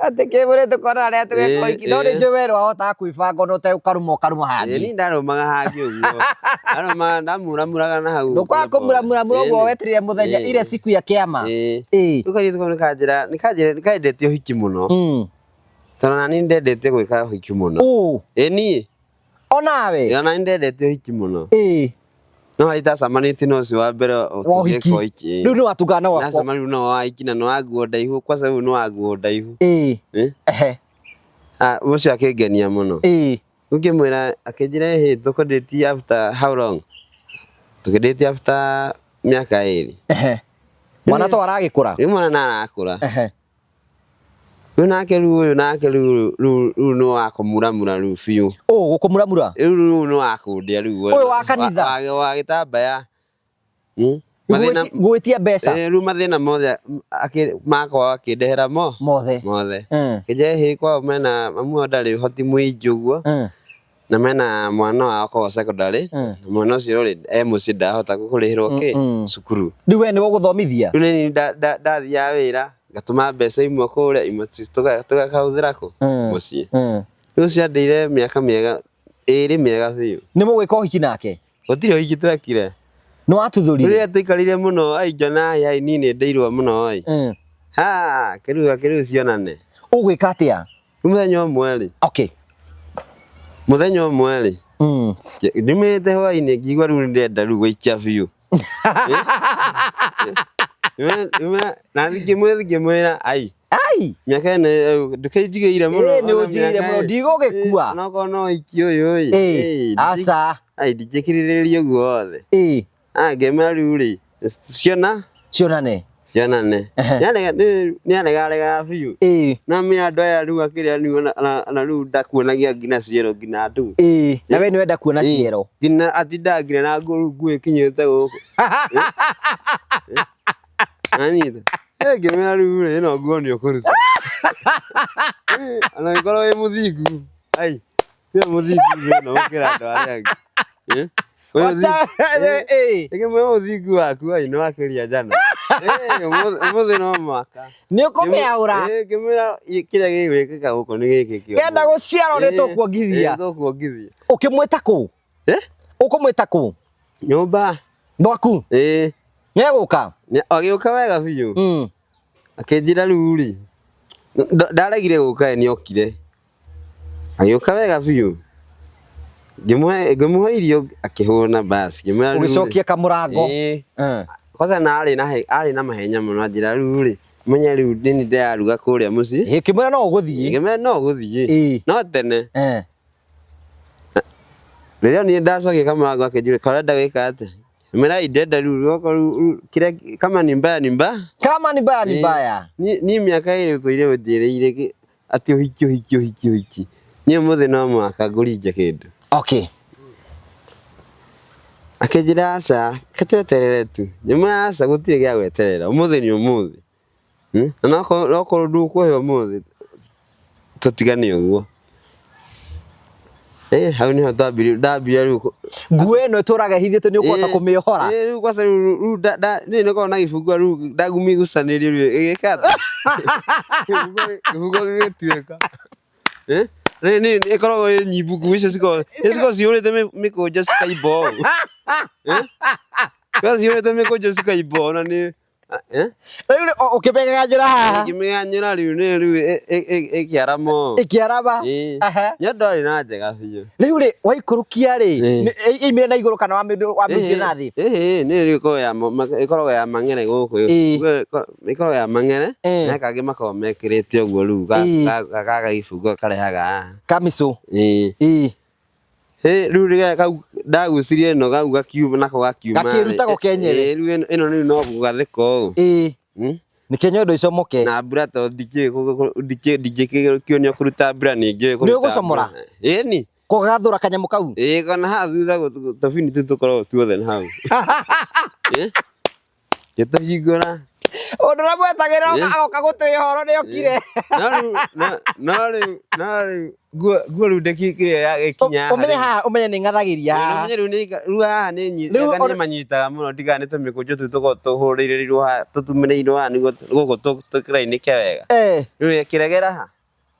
S2: Atĩ kĩmwĩrĩ tũkona rĩrĩa tũgeka ũhiki. No nĩ njũĩ we nĩwahotaga kwĩbanga ona ũtarũma ũkarũma hangĩ.
S1: Niĩ ndarũmaga hangĩ ũguo. Ndarũmaga ndamuramuraga na hau.
S2: Ndũkwaga kũmuramura ũguo wetereire mũthenya ile siku ya kĩama.
S1: Ĩĩ. Rĩu kairĩtu kau nĩkanjĩra nĩkanjĩra nĩkendete ũhiki mũno. Tondũ nani ndendete gwĩka ũhiki mũno. Ĩĩ niĩ.
S2: Onawe?
S1: Ona nĩ ndendete ũhiki mũno.
S2: Ĩĩ.
S1: No harĩa itacemanĩtie na ũcio wa mbere
S2: Wa ũhiki.
S1: ũhiki.
S2: Rĩu nĩ watungana na wakwa.
S1: Ndacemania rĩu na wa ũhiki na nĩ wa nguo ndaihu kwanza rĩu nĩ wa nguo ndaihu.
S2: Ĩĩ.
S1: Eh?
S2: Ehe.
S1: Ah, ũcio akĩngenia mũno.
S2: Ĩĩ.
S1: Rĩu ngĩmwĩra akĩnjĩra ĩhĩ tũkũndĩti after how long? Tũkĩndĩti after mĩaka 2.
S2: Ehe. Mwana to aragĩkũra.
S1: Rĩu mwana nĩ arakũra.
S2: Ehe.
S1: Rĩu nake rĩu ũyũ nake rĩu rĩu rĩu nĩ wa kũmuramura rĩu biũ.
S2: Ũũ gũkũmuramura?
S1: Rĩu rĩu nĩ wa kũndĩa rĩu.
S2: Ũyũ wa kanitha?
S1: Wa gĩtambaya. Mathĩna
S2: Gwĩtia mbeca?
S1: Rĩu mathĩna mothe makwa akĩndehera mo?
S2: Mothe.
S1: Mothe. Kĩnjĩra hĩ kwao mena mamu wao ndarĩ ũhoti mũingĩ ũguo. Na mena mwana wao akoragwo secondary. Na mwana ũcio rĩ e mũciĩ ndahota kũrĩhĩrwo kĩ? Cukuru.
S2: Rĩu we nĩwe ũgũthomithia?
S1: Rĩu nĩ niĩ ndathiaga wĩra ngatũma mbeca imwe kũrĩa imwe tũgakahũthĩra kũ? Mũciĩ. Rĩu ũcio andeire mĩaka mĩega 2 mĩega biũ.
S2: Nĩ mũgwĩka ũhiki nake?
S1: Gũtirĩ ũhiki twekire.
S2: Nĩ watuthũrire?
S1: Rĩrĩa twaikarire mũno ai njona ai niĩ nĩ ndeirwo mũno ĩ. Ha kĩrĩu kĩrĩu cionane.
S2: Ũgwĩka atĩa?
S1: Mũthenya ũmwe rĩ.
S2: Okay.
S1: Mũthenya ũmwe rĩ. Ndumĩrĩte hwainĩ ngĩigua rĩu nĩndĩrenda rĩu gũikia biũ. Na ngĩmwĩra ai.
S2: Ai.
S1: Mĩaka ĩno ndũkĩnjigĩire mũno.
S2: Ĩĩ nĩ ũnjigĩire mũno ndigũgĩkua.
S1: Ona okorwo no ũhiki ũyũ ĩ.
S2: Aca.
S1: Ai ndingĩkirĩrĩria ũguo wothe.
S2: Ĩĩ.
S1: Ngĩmwĩra rĩu rĩ ciona
S2: cionane.
S1: Cionane. Nĩaregaregaga biũ.
S2: Ĩĩ.
S1: Na menya andũ aya rĩu akĩrĩa rĩu ona rĩu ndakuonagia nginya ciero nginya andũ.
S2: Ĩĩ. Na we nĩwenda kuona ciero.
S1: Nginya atindaga nginya na nguo rĩu nguo ĩkinyĩte gũkũ. Anyita. Ngĩmwĩra rĩu rĩ ĩno nguo nĩ ũkũruta. Ona ũngĩkorwo wĩ mũthingu. Ai. Tiwe mũthingu ĩno gũkĩra andũ arĩa angĩ. Ngĩmwĩra ũthingu waku ai nĩ wakĩria njano. Ũmũthĩ no mũhaka.
S2: Nĩ ũkũmĩaũra.
S1: Ngĩmwĩra kĩrĩa gĩgwĩkĩka gũkũ nĩ gĩkĩ kĩo.
S2: Kenda gũciarwo nĩ tũkuongithia.
S1: Tũkuongithia.
S2: Ũkĩmwĩta kũ? Ũkũmwĩta kũ?
S1: Nyũmba.
S2: Gwaku?
S1: Ĩĩ.
S2: Nĩegũka?
S1: Agĩũka wega biũ. Akĩnjĩra rĩu rĩ ndaregire gũka nĩ okire. Agĩũka wega biũ. Ngĩmũhe irio akĩhũna basi. Ngĩmwĩra rĩu rĩ.
S2: Ũgĩcokia kamũrango.
S1: Ĩĩ. Kwanza na arĩ na mahenya mũno anjĩra rĩu rĩ menye rĩu nĩ ndĩraruga kũrĩa mũciĩ.
S2: Ĩĩ ũkĩmwĩra no ũgũthiĩ.
S1: Ngĩmwĩra no ũgũthiĩ. No tene. Rĩrĩa niĩ ndacokia kamũrango akĩnjĩra ũrenda gwĩka atĩa? Ngĩmwĩra ĩ ndĩrenda rĩu okorwo kĩrĩa kama ni mbaya ni mbaya.
S2: Kama ni mbaya ni mbaya.
S1: Niĩ mĩaka 2 ũtũire ũnjĩrĩire atĩ ũhiki ũhiki ũhiki ũhiki. Niĩ ũmũthĩ no mũhaka ngũringe kĩndũ.
S2: Okay.
S1: Akĩnjĩra aca, reke tweterere tu. Ngĩmwĩra aca gũtirĩ gĩa gweterera, ũmũthĩ nĩ ũmũthĩ. Na okorwo ndũkũhe ũmũthĩ tũtigane ũguo. Hau nĩho ndambirie rĩu.
S2: Nguo ĩno ĩtũraga ĩhithĩte nĩ ũkũhota kũmĩohora.
S1: Rĩu kwanza rĩu niĩ nĩngoragwo na gĩbungo rĩu ndamĩgucanĩria rĩu ĩgĩka atĩa? Gĩbungo gĩgĩtuĩka. Nĩ ĩkoragwo ĩ nyimbu nguo icio cikoragwo cihũrĩte mĩkũnjo cikaimba ũũ. Cikoragwo cihũrĩte mĩkũnjo cikaimba ũũ na nĩ
S2: Rĩu ũkĩmĩgaganyũra haha.
S1: Ngĩmĩganyũra rĩu nĩ rĩu ĩkĩarama ũũ.
S2: Ĩkĩarama.
S1: Nĩ andũ arĩ na njega biũ.
S2: Rĩu rĩ waikũrũkia rĩ ĩimire na igũrũ kana wamĩrutire na thĩ?
S1: Ĩĩ nĩ rĩu ĩkoragwo ya mang'ere gũkũ. Ĩkoragwo ya mang'ere na kangĩ makoragwo mekĩrĩte ũguo rĩu ga gĩbungo karehaga haha.
S2: Kamicũ.
S1: Ĩĩ. Rĩu rĩrĩa kau ndagucirie ĩno kau gakiuma nako gakiuma.
S2: Gakĩruta go kenyewe.
S1: Rĩu ĩno rĩu no gũgathĩka ũũ.
S2: Ĩĩ. Nĩkĩo nyondo icomoke.
S1: Na mbura to ndingĩkĩonio kũruta mbura nĩ njũĩ kũruta.
S2: Nĩ ũgũcomora?
S1: Ĩĩ ni.
S2: Kũgathũra kanyamũ kau?
S1: Ĩĩ kana haha thutha tũbini tũu tũkoragwo tuothe na hau. Ngĩtũhingũra.
S2: Ũndũ ũrĩa mwetagĩrĩra agoka gũtwĩhe ũhoro nĩ okire.
S1: No rĩu no rĩu no rĩu nguo nguo rĩu ndĩkĩkire ĩkinya haha
S2: Ũmenye
S1: rĩu.
S2: haha ũmenye nĩ ng'athagĩria haha.
S1: Ũmenye rĩu nĩ rĩu haha nĩ
S2: Rĩu
S1: anga nĩ manyitaga mũno ndigane tũmĩkũnjo tũu tũkoragwo tũhũrĩrĩirwo haha tũtumĩrĩirwo haha nĩguo gũkũ tũkĩrainĩke wega. Rĩu kĩregera ha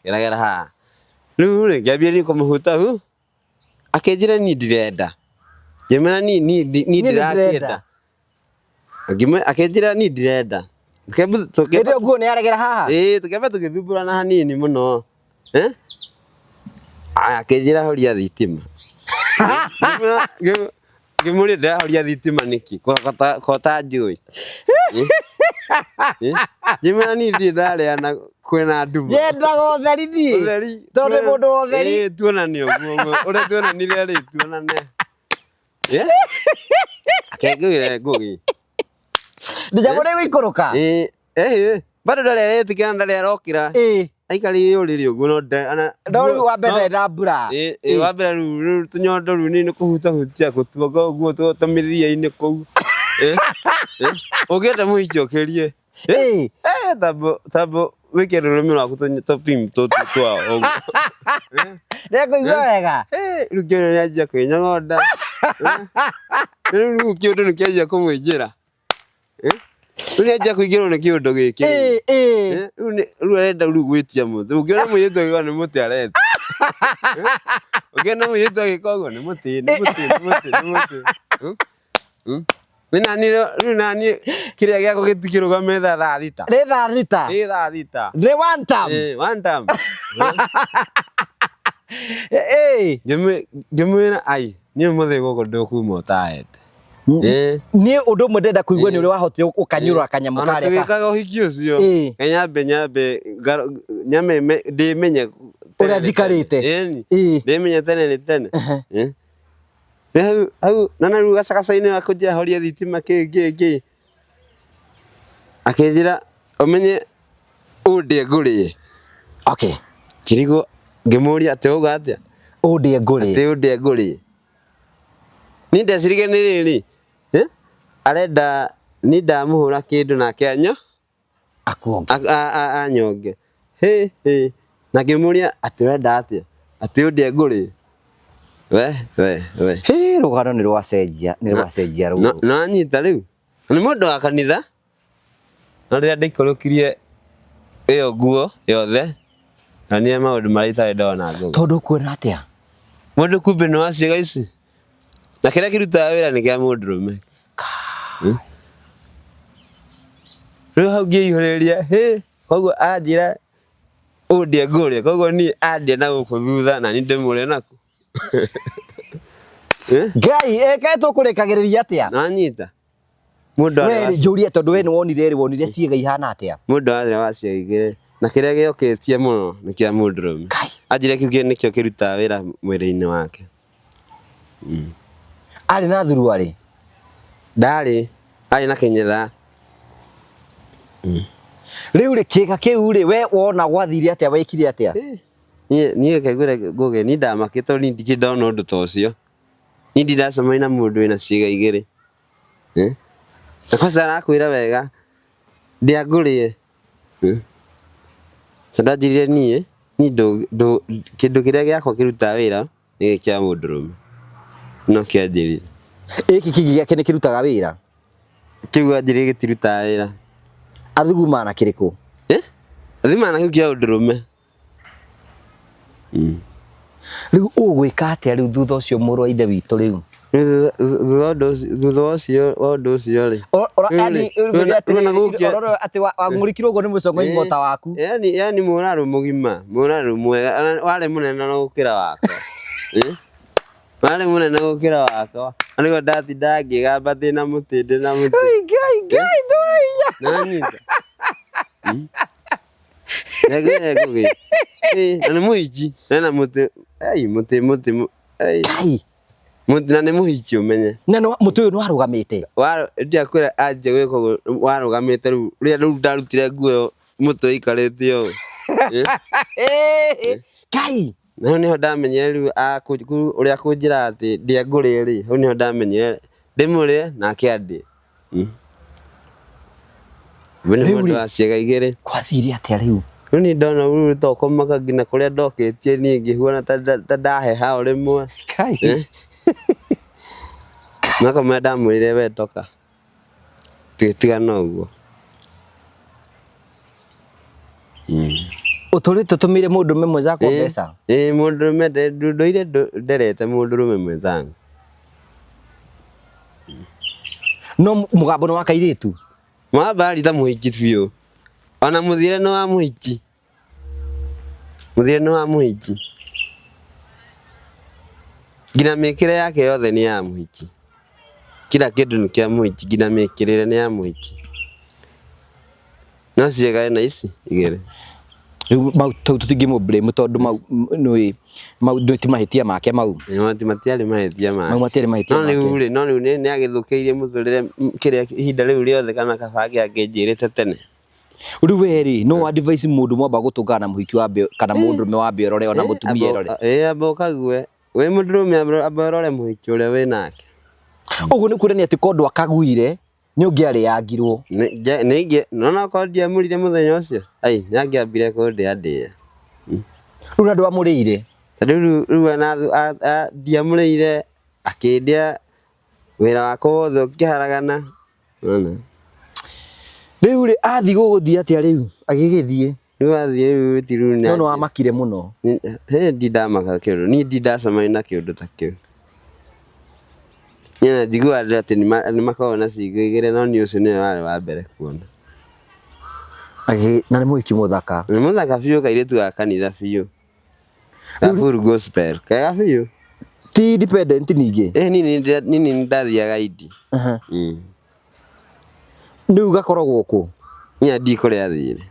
S1: kĩregera haha. Rĩu rĩ ngĩambia kũmũhuta hu akĩnjĩra niĩ ndirenda. Ngĩmwĩra niĩ niĩ
S2: Niĩ nĩ
S1: ndĩrakĩenda.
S2: ndĩrenda.
S1: Akĩnjĩra niĩ ndirenda.
S2: Hĩndĩ ĩyo nguo nĩ yaregera haha.
S1: Ĩĩ tũkĩamba tũgĩthumbũrana hanini mũno. Eh? Aya akĩnjĩra horia thitima. Ngĩmũria ndĩrahoria thitima nĩkĩ ko ta njũĩ. Ngĩmwĩra niĩ ndirĩ ndarĩa na kwĩna nduma.
S2: Nyendaga ũtheri niĩ.
S1: Ũtheri.
S2: Tondũ nĩ mũndũ wa ũtheri.
S1: Ĩĩ tuonane ũguo ũrĩa tuonanire rĩ tuonane. Akĩngũĩra ngũgĩ.
S2: Njamũ nĩ ĩgũikũrũka.
S1: Ĩĩ ĩĩ bado ndarĩ aretĩkĩra ndarĩ arokĩra.
S2: Ĩĩ.
S1: Aikarĩire ũrĩrĩ ũguo no
S2: No rĩu wa mbere ndarĩ na mbura.
S1: Ĩĩ wa mbere rĩu rĩu tũnyondo rĩu nĩ kũhutahutia gũtuoka ũguo tũmĩthia-inĩ kũu. Ũngĩenda mũhiki ũkĩrie.
S2: Ĩĩ.
S1: Tambo wĩke rũrĩmĩ rwaku tũpim tũtũ twao ũguo.
S2: Nĩekũigua wega.
S1: Rĩu kĩũndũ nĩanjia kwĩnyogonda. Rĩu kĩũndũ nĩkĩanjia kũmũingĩra. Rĩu nĩanjia kũingĩrwo nĩ kĩũndũ gĩkĩ.
S2: Ĩĩ ĩĩ.
S1: Rĩu arenda rĩu gwĩtia mũtĩ. Ũngĩona mũirĩtu agĩka nĩ mũtĩ aretia. Ũngĩona mũirĩtu agĩka ũguo nĩ mũtĩ nĩ mũtĩ nĩ mũtĩ nĩ mũtĩ. Rĩu naniĩ rĩu naniĩ kĩrĩa gĩakwa gĩtikĩrũgamĩte thaa thita.
S2: Nĩ thaa thita.
S1: Nĩ thaa thita.
S2: Nĩ one time.
S1: Ĩĩ one time.
S2: Ĩĩ.
S1: Ngĩmwĩra ai niĩ ũmũthĩ gũkũ ndũkuma ũtahete. Ĩĩ.
S2: Niĩ ũndũ ũmwe ndĩrenda kũigua nĩ ũrĩa wahotire ũkanyũrũra kanyamũ
S1: Ona
S2: karĩa ka.
S1: tũgĩkaga ũhiki ũcio
S2: Ĩĩ.
S1: nyambe nyambe nyambe ndĩmenye
S2: Ũrĩa njikarĩte.
S1: Ĩni.
S2: Ĩĩ.
S1: Ndĩmenye tene nĩ tene. Rĩu hau na rĩu gacagaca-inĩ akũnjĩra horia thitima kĩ kĩ kĩ. Akĩnjĩra ũmenye ũndĩe ngũrĩe.
S2: Okay.
S1: Ngĩrigwo ngĩmũria atĩ ũguo atĩa?
S2: Ũndĩe ngũrĩe.
S1: Atĩ ũndĩe ngũrĩe. Niĩ ndeciririe nĩ rĩrĩ, arenda niĩ ndamũhũra kĩndũ nake anyo
S2: Akuonge.
S1: Anyonge. Hĩ hĩ. Na ngĩmũria atĩ ũrenda atĩa? Atĩ ũndĩe ngũrĩe. We we we.
S2: Hĩ rũgano nĩ rwacenjia nĩ rwacenjia rũrũ.
S1: No anyita rĩu. Nĩ mũndũ wa kanitha. No rĩrĩa ndaikũrũkirie ĩyo nguo yothe na nĩ maũndũ marĩa itarĩ ndona ngũgĩ.
S2: Tondũ ũkuona atĩa?
S1: Mũndũ kumbe nĩ wa ciĩga ici. Na kĩrĩa kĩrutaga wĩra nĩ kĩa mũndũrũme. Rĩu hau ngĩihũrĩria hĩ koguo anjĩra ũndĩe ngũrĩe koguo niĩ andĩe na gũkũ thutha na niĩ ndĩmũrĩe naku.
S2: Ngai ĩkae tũkũrĩkagĩrĩria atĩa?
S1: Nanyita. Mũndũ
S2: We njũrie tondũ we nĩ wonire rĩ wonire ciĩga ihana atĩa?
S1: Mũndũ arĩ wa ciĩga igĩrĩ na kĩrĩa gĩokĩtie mũno nĩ kĩa mũndũrũme. Anjĩra kĩu nĩkĩo kĩrutaga wĩra mwĩrĩ-inĩ wake.
S2: Arĩ na thuruarĩ?
S1: Ndarĩ, arĩ na kĩnyatha.
S2: Rĩu rĩ kĩga kĩu rĩ we wona gwathire atĩa wekire atĩa?
S1: Niĩ reke ngwĩre Ngũgĩ niĩ ndamakire tondũ niĩ ndikĩrĩ ndona ũndũ ta ũcio. Niĩ ndirĩ ndacemania na mũndũ wĩna ciĩga igĩrĩ. Na kwanza arakwĩra wega ndĩangũrĩe. Tondũ anjĩrire niĩ kĩndũ kĩrĩa gĩakwa kĩrutaga wĩra nĩ kĩa mũndũrũme. No kĩanjĩrire.
S2: Gĩkĩ kĩngĩ gĩake nĩ kĩrutaga wĩra?
S1: Kĩu anjĩrire gĩtirutaga wĩra.
S2: Athuguma na kĩrĩkũ?
S1: Athuguma na kĩu kĩa ũndũrũme.
S2: Rĩu ũgwĩka atĩa rĩu thutha ũcio mũrũ wa ithe witũ rĩu?
S1: Thutha ũcio wa ũndũ ũcio rĩ.
S2: Atĩ wang'ũrĩkirwo ũguo nĩ mũcongo ing'ota waku.
S1: Yani yani mũrarũ mũgima, mũrarũ mwega, warĩ mũnene na gũkĩra wakwa. Warĩ mũnene gũkĩra wakwa. Na nĩguo ndatinda ngĩgamba ndĩna mũtĩ ndĩna mũtĩ.
S2: Ngai Ngai ndwaiya.
S1: Nanyita. Ngwĩre Ngũgĩ. Na nĩ mũhiki, ena mũtĩ, ai mũtĩ mũtĩ ai.
S2: Ngai.
S1: Mũtĩ na nĩ mũhiki ũmenye.
S2: Na mũtĩ ũyũ nĩ warũgamĩte?
S1: Ndiakwĩra anjia gwĩka ũguo warũgamĩte rĩu rĩrĩa rĩu ndarutire nguo ĩyo mũtĩ ũikarĩte ũũ.
S2: Ngai.
S1: Na hau nĩho ndamenyire rĩu ũrĩa kũnjĩra atĩ ndĩangũrĩe rĩ, hau nĩho ndamenyire ndĩmũrĩe nake andĩe. Nĩ
S2: Rĩu
S1: mũndũ
S2: rĩ-
S1: wa ciĩga igĩrĩ.
S2: Kwathire atĩa rĩu?
S1: Rĩu niĩ ndona rĩu tokomaka nginya kũrĩa ndokĩtie niĩ ngĩhuana ta ndaheha o rĩmwe.
S2: Kai.
S1: Eh? Nakamwe ndamwĩrire we toka. Tũgĩtigana ũguo.
S2: Ũtũrĩte ũtũmĩire mũndũrũme mwenzako mbeca?
S1: Ĩĩ mũndũrũme ndũire nderete mũndũrũme mwenzangu.
S2: No mũgambo nĩ wa kairĩtu?
S1: Mwamba ta mũhiki biũ. Ona mũthiĩre nĩ wa mũhiki. Mũthiĩre nĩ wa mũhiki. Nginya mĩkĩre yake yothe nĩ ya mũhiki. Kila kĩndũ nĩ kĩa mũhiki nginya mĩkĩrĩre nĩ ya mũhiki. No ciĩga na ici igĩrĩ.
S2: Rĩu mau tau tũtingĩmũ blame tondũ mau nĩ mau nĩ ti mahĩtia make mau.
S1: Nĩ matiarĩ mahĩtia make.
S2: Mau matiarĩ mahĩtia
S1: No
S2: make.
S1: rĩu rĩ, no rĩu nĩ agĩthũkĩirie mũtũrĩre kĩrĩa ihinda rĩu rĩothe kana kaba angĩanjĩrĩte tene.
S2: Rĩu we rĩ no advice mũndũ mwamba gũtũngana na mũhiki wa mbere kana mũndũrũme wa mbere ũrore ona mũtumia ĩrore.
S1: Ĩĩ amba ũkague. Wĩ mũndũrũme amba ũrore mũhiki ũrĩa wĩ nake.
S2: Ũguo nĩ kuonania atĩ korwo ndwakaguire nĩ ũngĩarĩangirwo.
S1: Nĩ nona okorwo ndiamũrire mũthenya ũcio, ai nĩ angĩambire kũndĩandĩa.
S2: Rĩu na ndwamũrĩire.
S1: Tondũ rĩu rĩu ona ndiamũrĩire akĩndĩa wĩra wakwa wothe ũkĩharagana. Nĩwona?
S2: Rĩu rĩ athiĩ gũgũthiĩ atĩa rĩu agĩgĩthiĩ?
S1: Rĩu athiĩ rĩu ti rĩu
S2: No nĩ wamakire mũno.
S1: Hĩ ndindamaka kĩũndũ niĩ ndindacemania na kĩũndũ ta kĩu. Niĩ ona njiguaga andũ atĩ nĩ makoragwo na ciĩga igĩrĩ no niĩ ũcio nĩwe warĩ wa mbere kuona.
S2: Na nĩ mũhiki mũthaka.
S1: Nĩ mũthaka biũ kairĩtu ga kanitha biũ. Ga full gospel. Kega biũ.
S2: Ti independent ningĩ.
S1: Ĩĩ niĩ nĩ ndathiaga indi.
S2: Rĩu gakoragwo kũ?
S1: Niĩ ndiũĩ kũrĩa athire.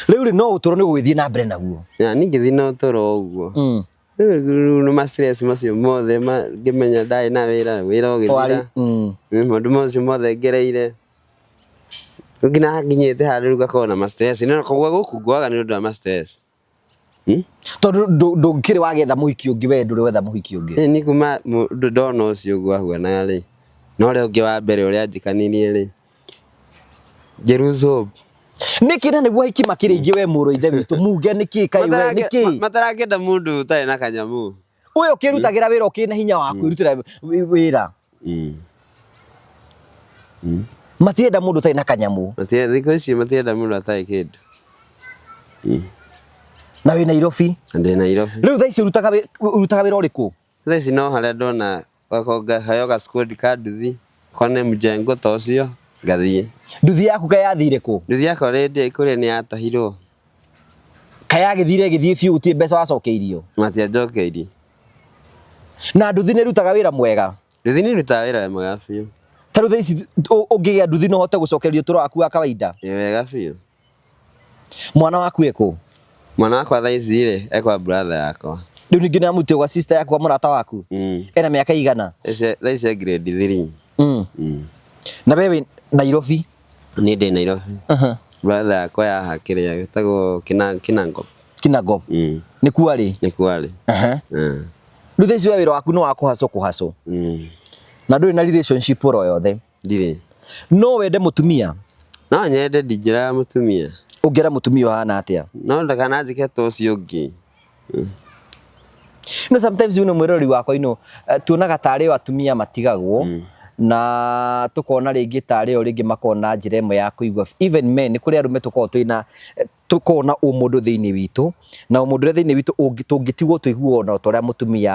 S2: Rĩu rĩ no ũtũro nĩ gũgĩthiĩ na mbere naguo.
S1: Na niĩ ngĩthiĩ na ũtũro ũguo. Rĩu nĩ ma stress macio mothe ngĩmenya ndarĩ na wĩra, wĩra ũgĩthira. Maũndũ macio mothe ngereire. Rĩu nginya hakinyĩte handũ rĩu ngakorwo na ma stress. No kũgwa gũkũ ngwaga nĩ ũndũ wa ma stress.
S2: Tondũ ndũkĩrĩ wagetha mũhiki ũngĩ we ndũrĩ wetha mũhiki ũngĩ.
S1: Ĩĩ niĩ kuma mũndũ ndona ũcio ũguo ahuanaga rĩ, na ũrĩa ũngĩ wa mbere ũrĩa anjĩkanirie rĩ, ngĩ lose hope.
S2: Nĩkĩ na nĩguo ahiki makĩrĩ aingĩ we mũrũ wa ithe witũ muge nĩkĩ kaĩ we nĩkĩ?
S1: Matarakĩenda mũndũ ũtarĩ na kanyamũ.
S2: Ũyũ ũkĩrutagĩra wĩra ũkĩrĩ na hinya wa kwĩrutĩra wĩra. Matirenda mũndũ ũtarĩ na kanyamũ.
S1: Thikũ ici matirenda mũndũ atarĩ kĩndũ.
S2: Na wĩ Nairobi.
S1: Ndĩ Nairobi.
S2: Rĩu thaa ici ũrutaga wĩra ũrĩkũ?
S1: Thaa ici no harĩa ndona ngaheo ga squad ka nduthi, okorwo nĩ mjengo ta ũcio ngathiĩ.
S2: Nduthi yaku kaĩ yathire kũ?
S1: Nduthi yakwa rĩndĩ kũrĩa nĩ yatahirwo.
S2: Kaĩ yagĩthire ĩgĩthiĩ biũ gũtirĩ mbeca wacokeirio?
S1: Matianjokeirie.
S2: Na nduthi nĩ ĩrutaga wĩra mwega?
S1: Nduthi nĩ ĩrutaga wĩra mwega biũ.
S2: Ta rĩu thaa ici ũngĩgĩa nduthi no ũhote gũcokereria ũtũro waku wa kawaida?
S1: Ĩ wega biũ.
S2: Mwana waku ekũ?
S1: Mwana wakwa thaa ici rĩ, e kwa brother yakwa.
S2: Rĩu ningĩ nĩamũtire gwa sister yaku kwa mũrata waku? Ena mĩaka igana?
S1: Thaa ici e grade 3.
S2: Na we wĩ Nairobi?
S1: Niĩ ndĩ Nairobi. Brother yakwa yaha kĩrĩa gĩtagwo Kinangop.
S2: Kinangop. Nĩkuo arĩ?
S1: Nĩkuo arĩ.
S2: Rĩu thaa ici we wĩra waku nĩ wa kũhacwo kũhacwo? Na ndũrĩ na relationship oro yothe?
S1: Ndirĩ.
S2: No wende mũtumia?
S1: No nyende, ndingĩraga mũtumia.
S2: Ũngĩenda mũtumia ũhana atĩa?
S1: No ndakananjĩke ta ũcio ũngĩ.
S2: No sometimes you know mwĩroreri wakwa you know, tuonaga tarĩ o atumia matigagwo na tukona rĩngĩ tarĩ o rĩngĩ makona njĩra ĩmwe ya kũigua even men nĩ kũrĩ arũme tũkoragwo twĩna tũkoragwo na ũmũndũ thĩinĩ witũ na ũmũndũ ũrĩa thĩinĩ witũ tũngĩtigwo tũiguo ona ta ũrĩa mũtumia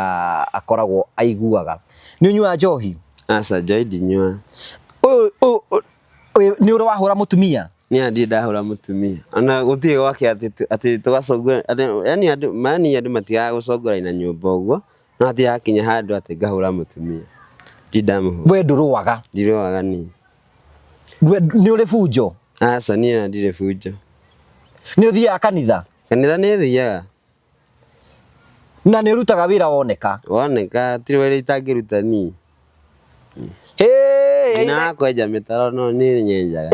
S2: akoragwo aiguaga. Nĩ ũnyuaga njohi?
S1: Aca, njohi ndinyuaga.
S2: Ũyũ nĩ ũrĩ wahũra mũtumia?
S1: Niĩ ndirĩ ndahũra mũtumia. Ona gũtirĩ gwake atĩ tũgacongora, yaani andũ, yaani andũ matigaga gũcongorania na nyũmba ũguo, no hatirĩ hakinya handũ atĩ ngahũra mũtumia. Ndirĩ ndamũhũra.
S2: We ndũrũaga?
S1: Ndirũaga niĩ.
S2: We nĩ ũrĩ bunjo?
S1: Aca, niĩ ona ndirĩ bunjo.
S2: Nĩ ũthiaga kanitha?
S1: Kanitha nĩ thiaga.
S2: Na nĩ ũrutaga wĩra woneka?
S1: Woneka, hatirĩ wĩra itangĩruta niĩ. Nginya wa kwenja mĩtaro no niĩ nyenjaga.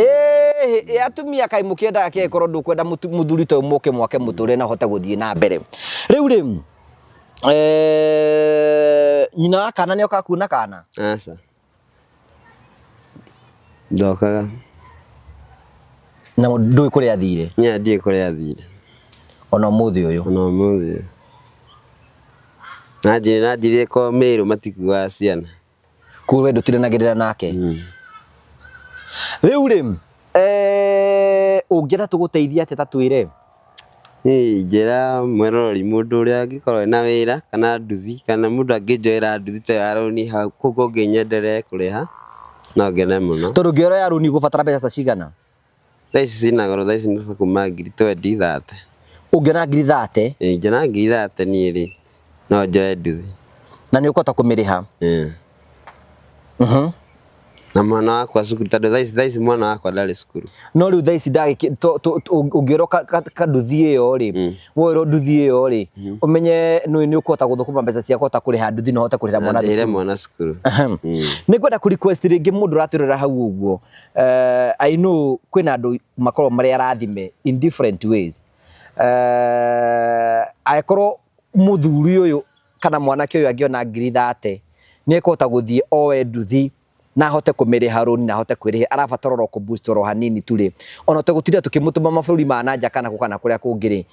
S2: Atumia kaĩ mũkĩendaga kĩ angĩkorwo ndũkwenda mũthuri ta ũyũ mũke mwake mũtũrĩre na ũhote gũthiĩ na mbere. Rĩu rĩ, nyina wa kana nĩ okaga kuona kana?
S1: Aca. Ndokaga.
S2: Na ndũĩ kũrĩa athire?
S1: Niĩ ndiĩ kũrĩa athire.
S2: Ona ũmũthĩ ũyũ?
S1: Ona ũmũthĩ ũyũ. Nanjĩrire nanjĩrire ko Mĩrũ matikuaga ciana.
S2: Koguo we ndũtindanagĩrĩra nake? Rĩu rĩ, eh, ũngĩenda tũgũteithie atĩa ta twĩre?
S1: Niĩ ingĩra mwĩroreri mũndũ ũrĩa angĩkorwo ena wĩra kana nduthi kana mũndũ angĩnjoera nduthi ta ĩyo ya rũni hau kũu kũngĩ nyenderee kũrĩha no ngene mũno.
S2: Tondũ ũngĩoya ya rũni ũgũbatara mbeca ta cigana?
S1: Thaa ici ciĩna goro thaa ici nĩ kuma ngiri twendi thate.
S2: Ũngĩona ngiri thate?
S1: Ĩĩ ingĩona ngiri thate niĩ rĩ no njoe nduthi.
S2: Na nĩ ũkũhota kũmĩrĩha?
S1: Ĩĩ. Na mwana wakwa cukuru tondũ thaa ici thaa ici mwana wakwa ndarĩ cukuru.
S2: No rĩu thaa ici ndagĩkĩ ũngĩoerwo kanduthi ĩyo rĩ, woerwo nduthi ĩyo rĩ, ũmenye nĩ ũkũhota gũthũkũma mbeca cia kũhota kũrĩha nduthi na ũhote kũrĩhĩra mwana
S1: Ndĩhĩre
S2: thukuru.
S1: mwana cukuru.
S2: Nĩ ngwenda kũ request rĩngĩ mũndũ ũratwĩrorera hau ũguo, I know kwĩna andũ makoragwo marĩ arathime in different ways. Angĩkorwo mũthuri ũyũ kana mwanake ũyũ angĩona ngiri thate, nĩ ekũhota gũthiĩ oe nduthi na ahote kũmĩrĩha rũni na ahote kwĩrĩhĩra, arabatara oro kũ boost oro hanini tu rĩ, ona tũtegũtinda tũkĩmũtũma mabũrũri ma na nja kana kũ kana kũrĩa kũngĩ rĩ,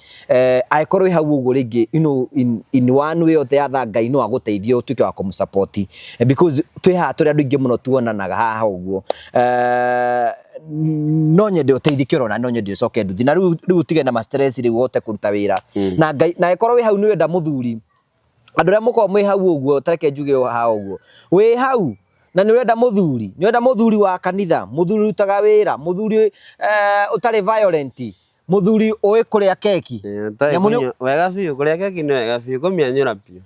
S2: angĩkorwo wĩ hau ũguo rĩngĩ you know, in one way or the other Ngai no agũteithie ũtuĩke wa kũmũ support because twĩ haha tũrĩ andũ aingĩ mũno tuonanaga haha ũguo, no nyende ũteithĩke oro na no nyende ũcoke nduthi na rĩu rĩu ũtige na ma stress rĩu ũhote kũruta wĩra na Ngai, na angĩkorwo wĩ hau nĩ ũrenda mũthuri, andũ arĩa mũkoragwo mwĩ hau ũguo, ta reke njuge haha ũguo, wĩ hau na nĩ ũrenda mũthuri, nĩ ũrenda mũthuri wa kanitha, mũthuri ũrutaga wĩra, mũthuri ũtarĩ violent, mũthuri ũĩ kũrĩa keki. Nyamũ nĩ-
S1: Wega biũ kũrĩa keki nĩ wega biũ kũmĩanyũra biũ.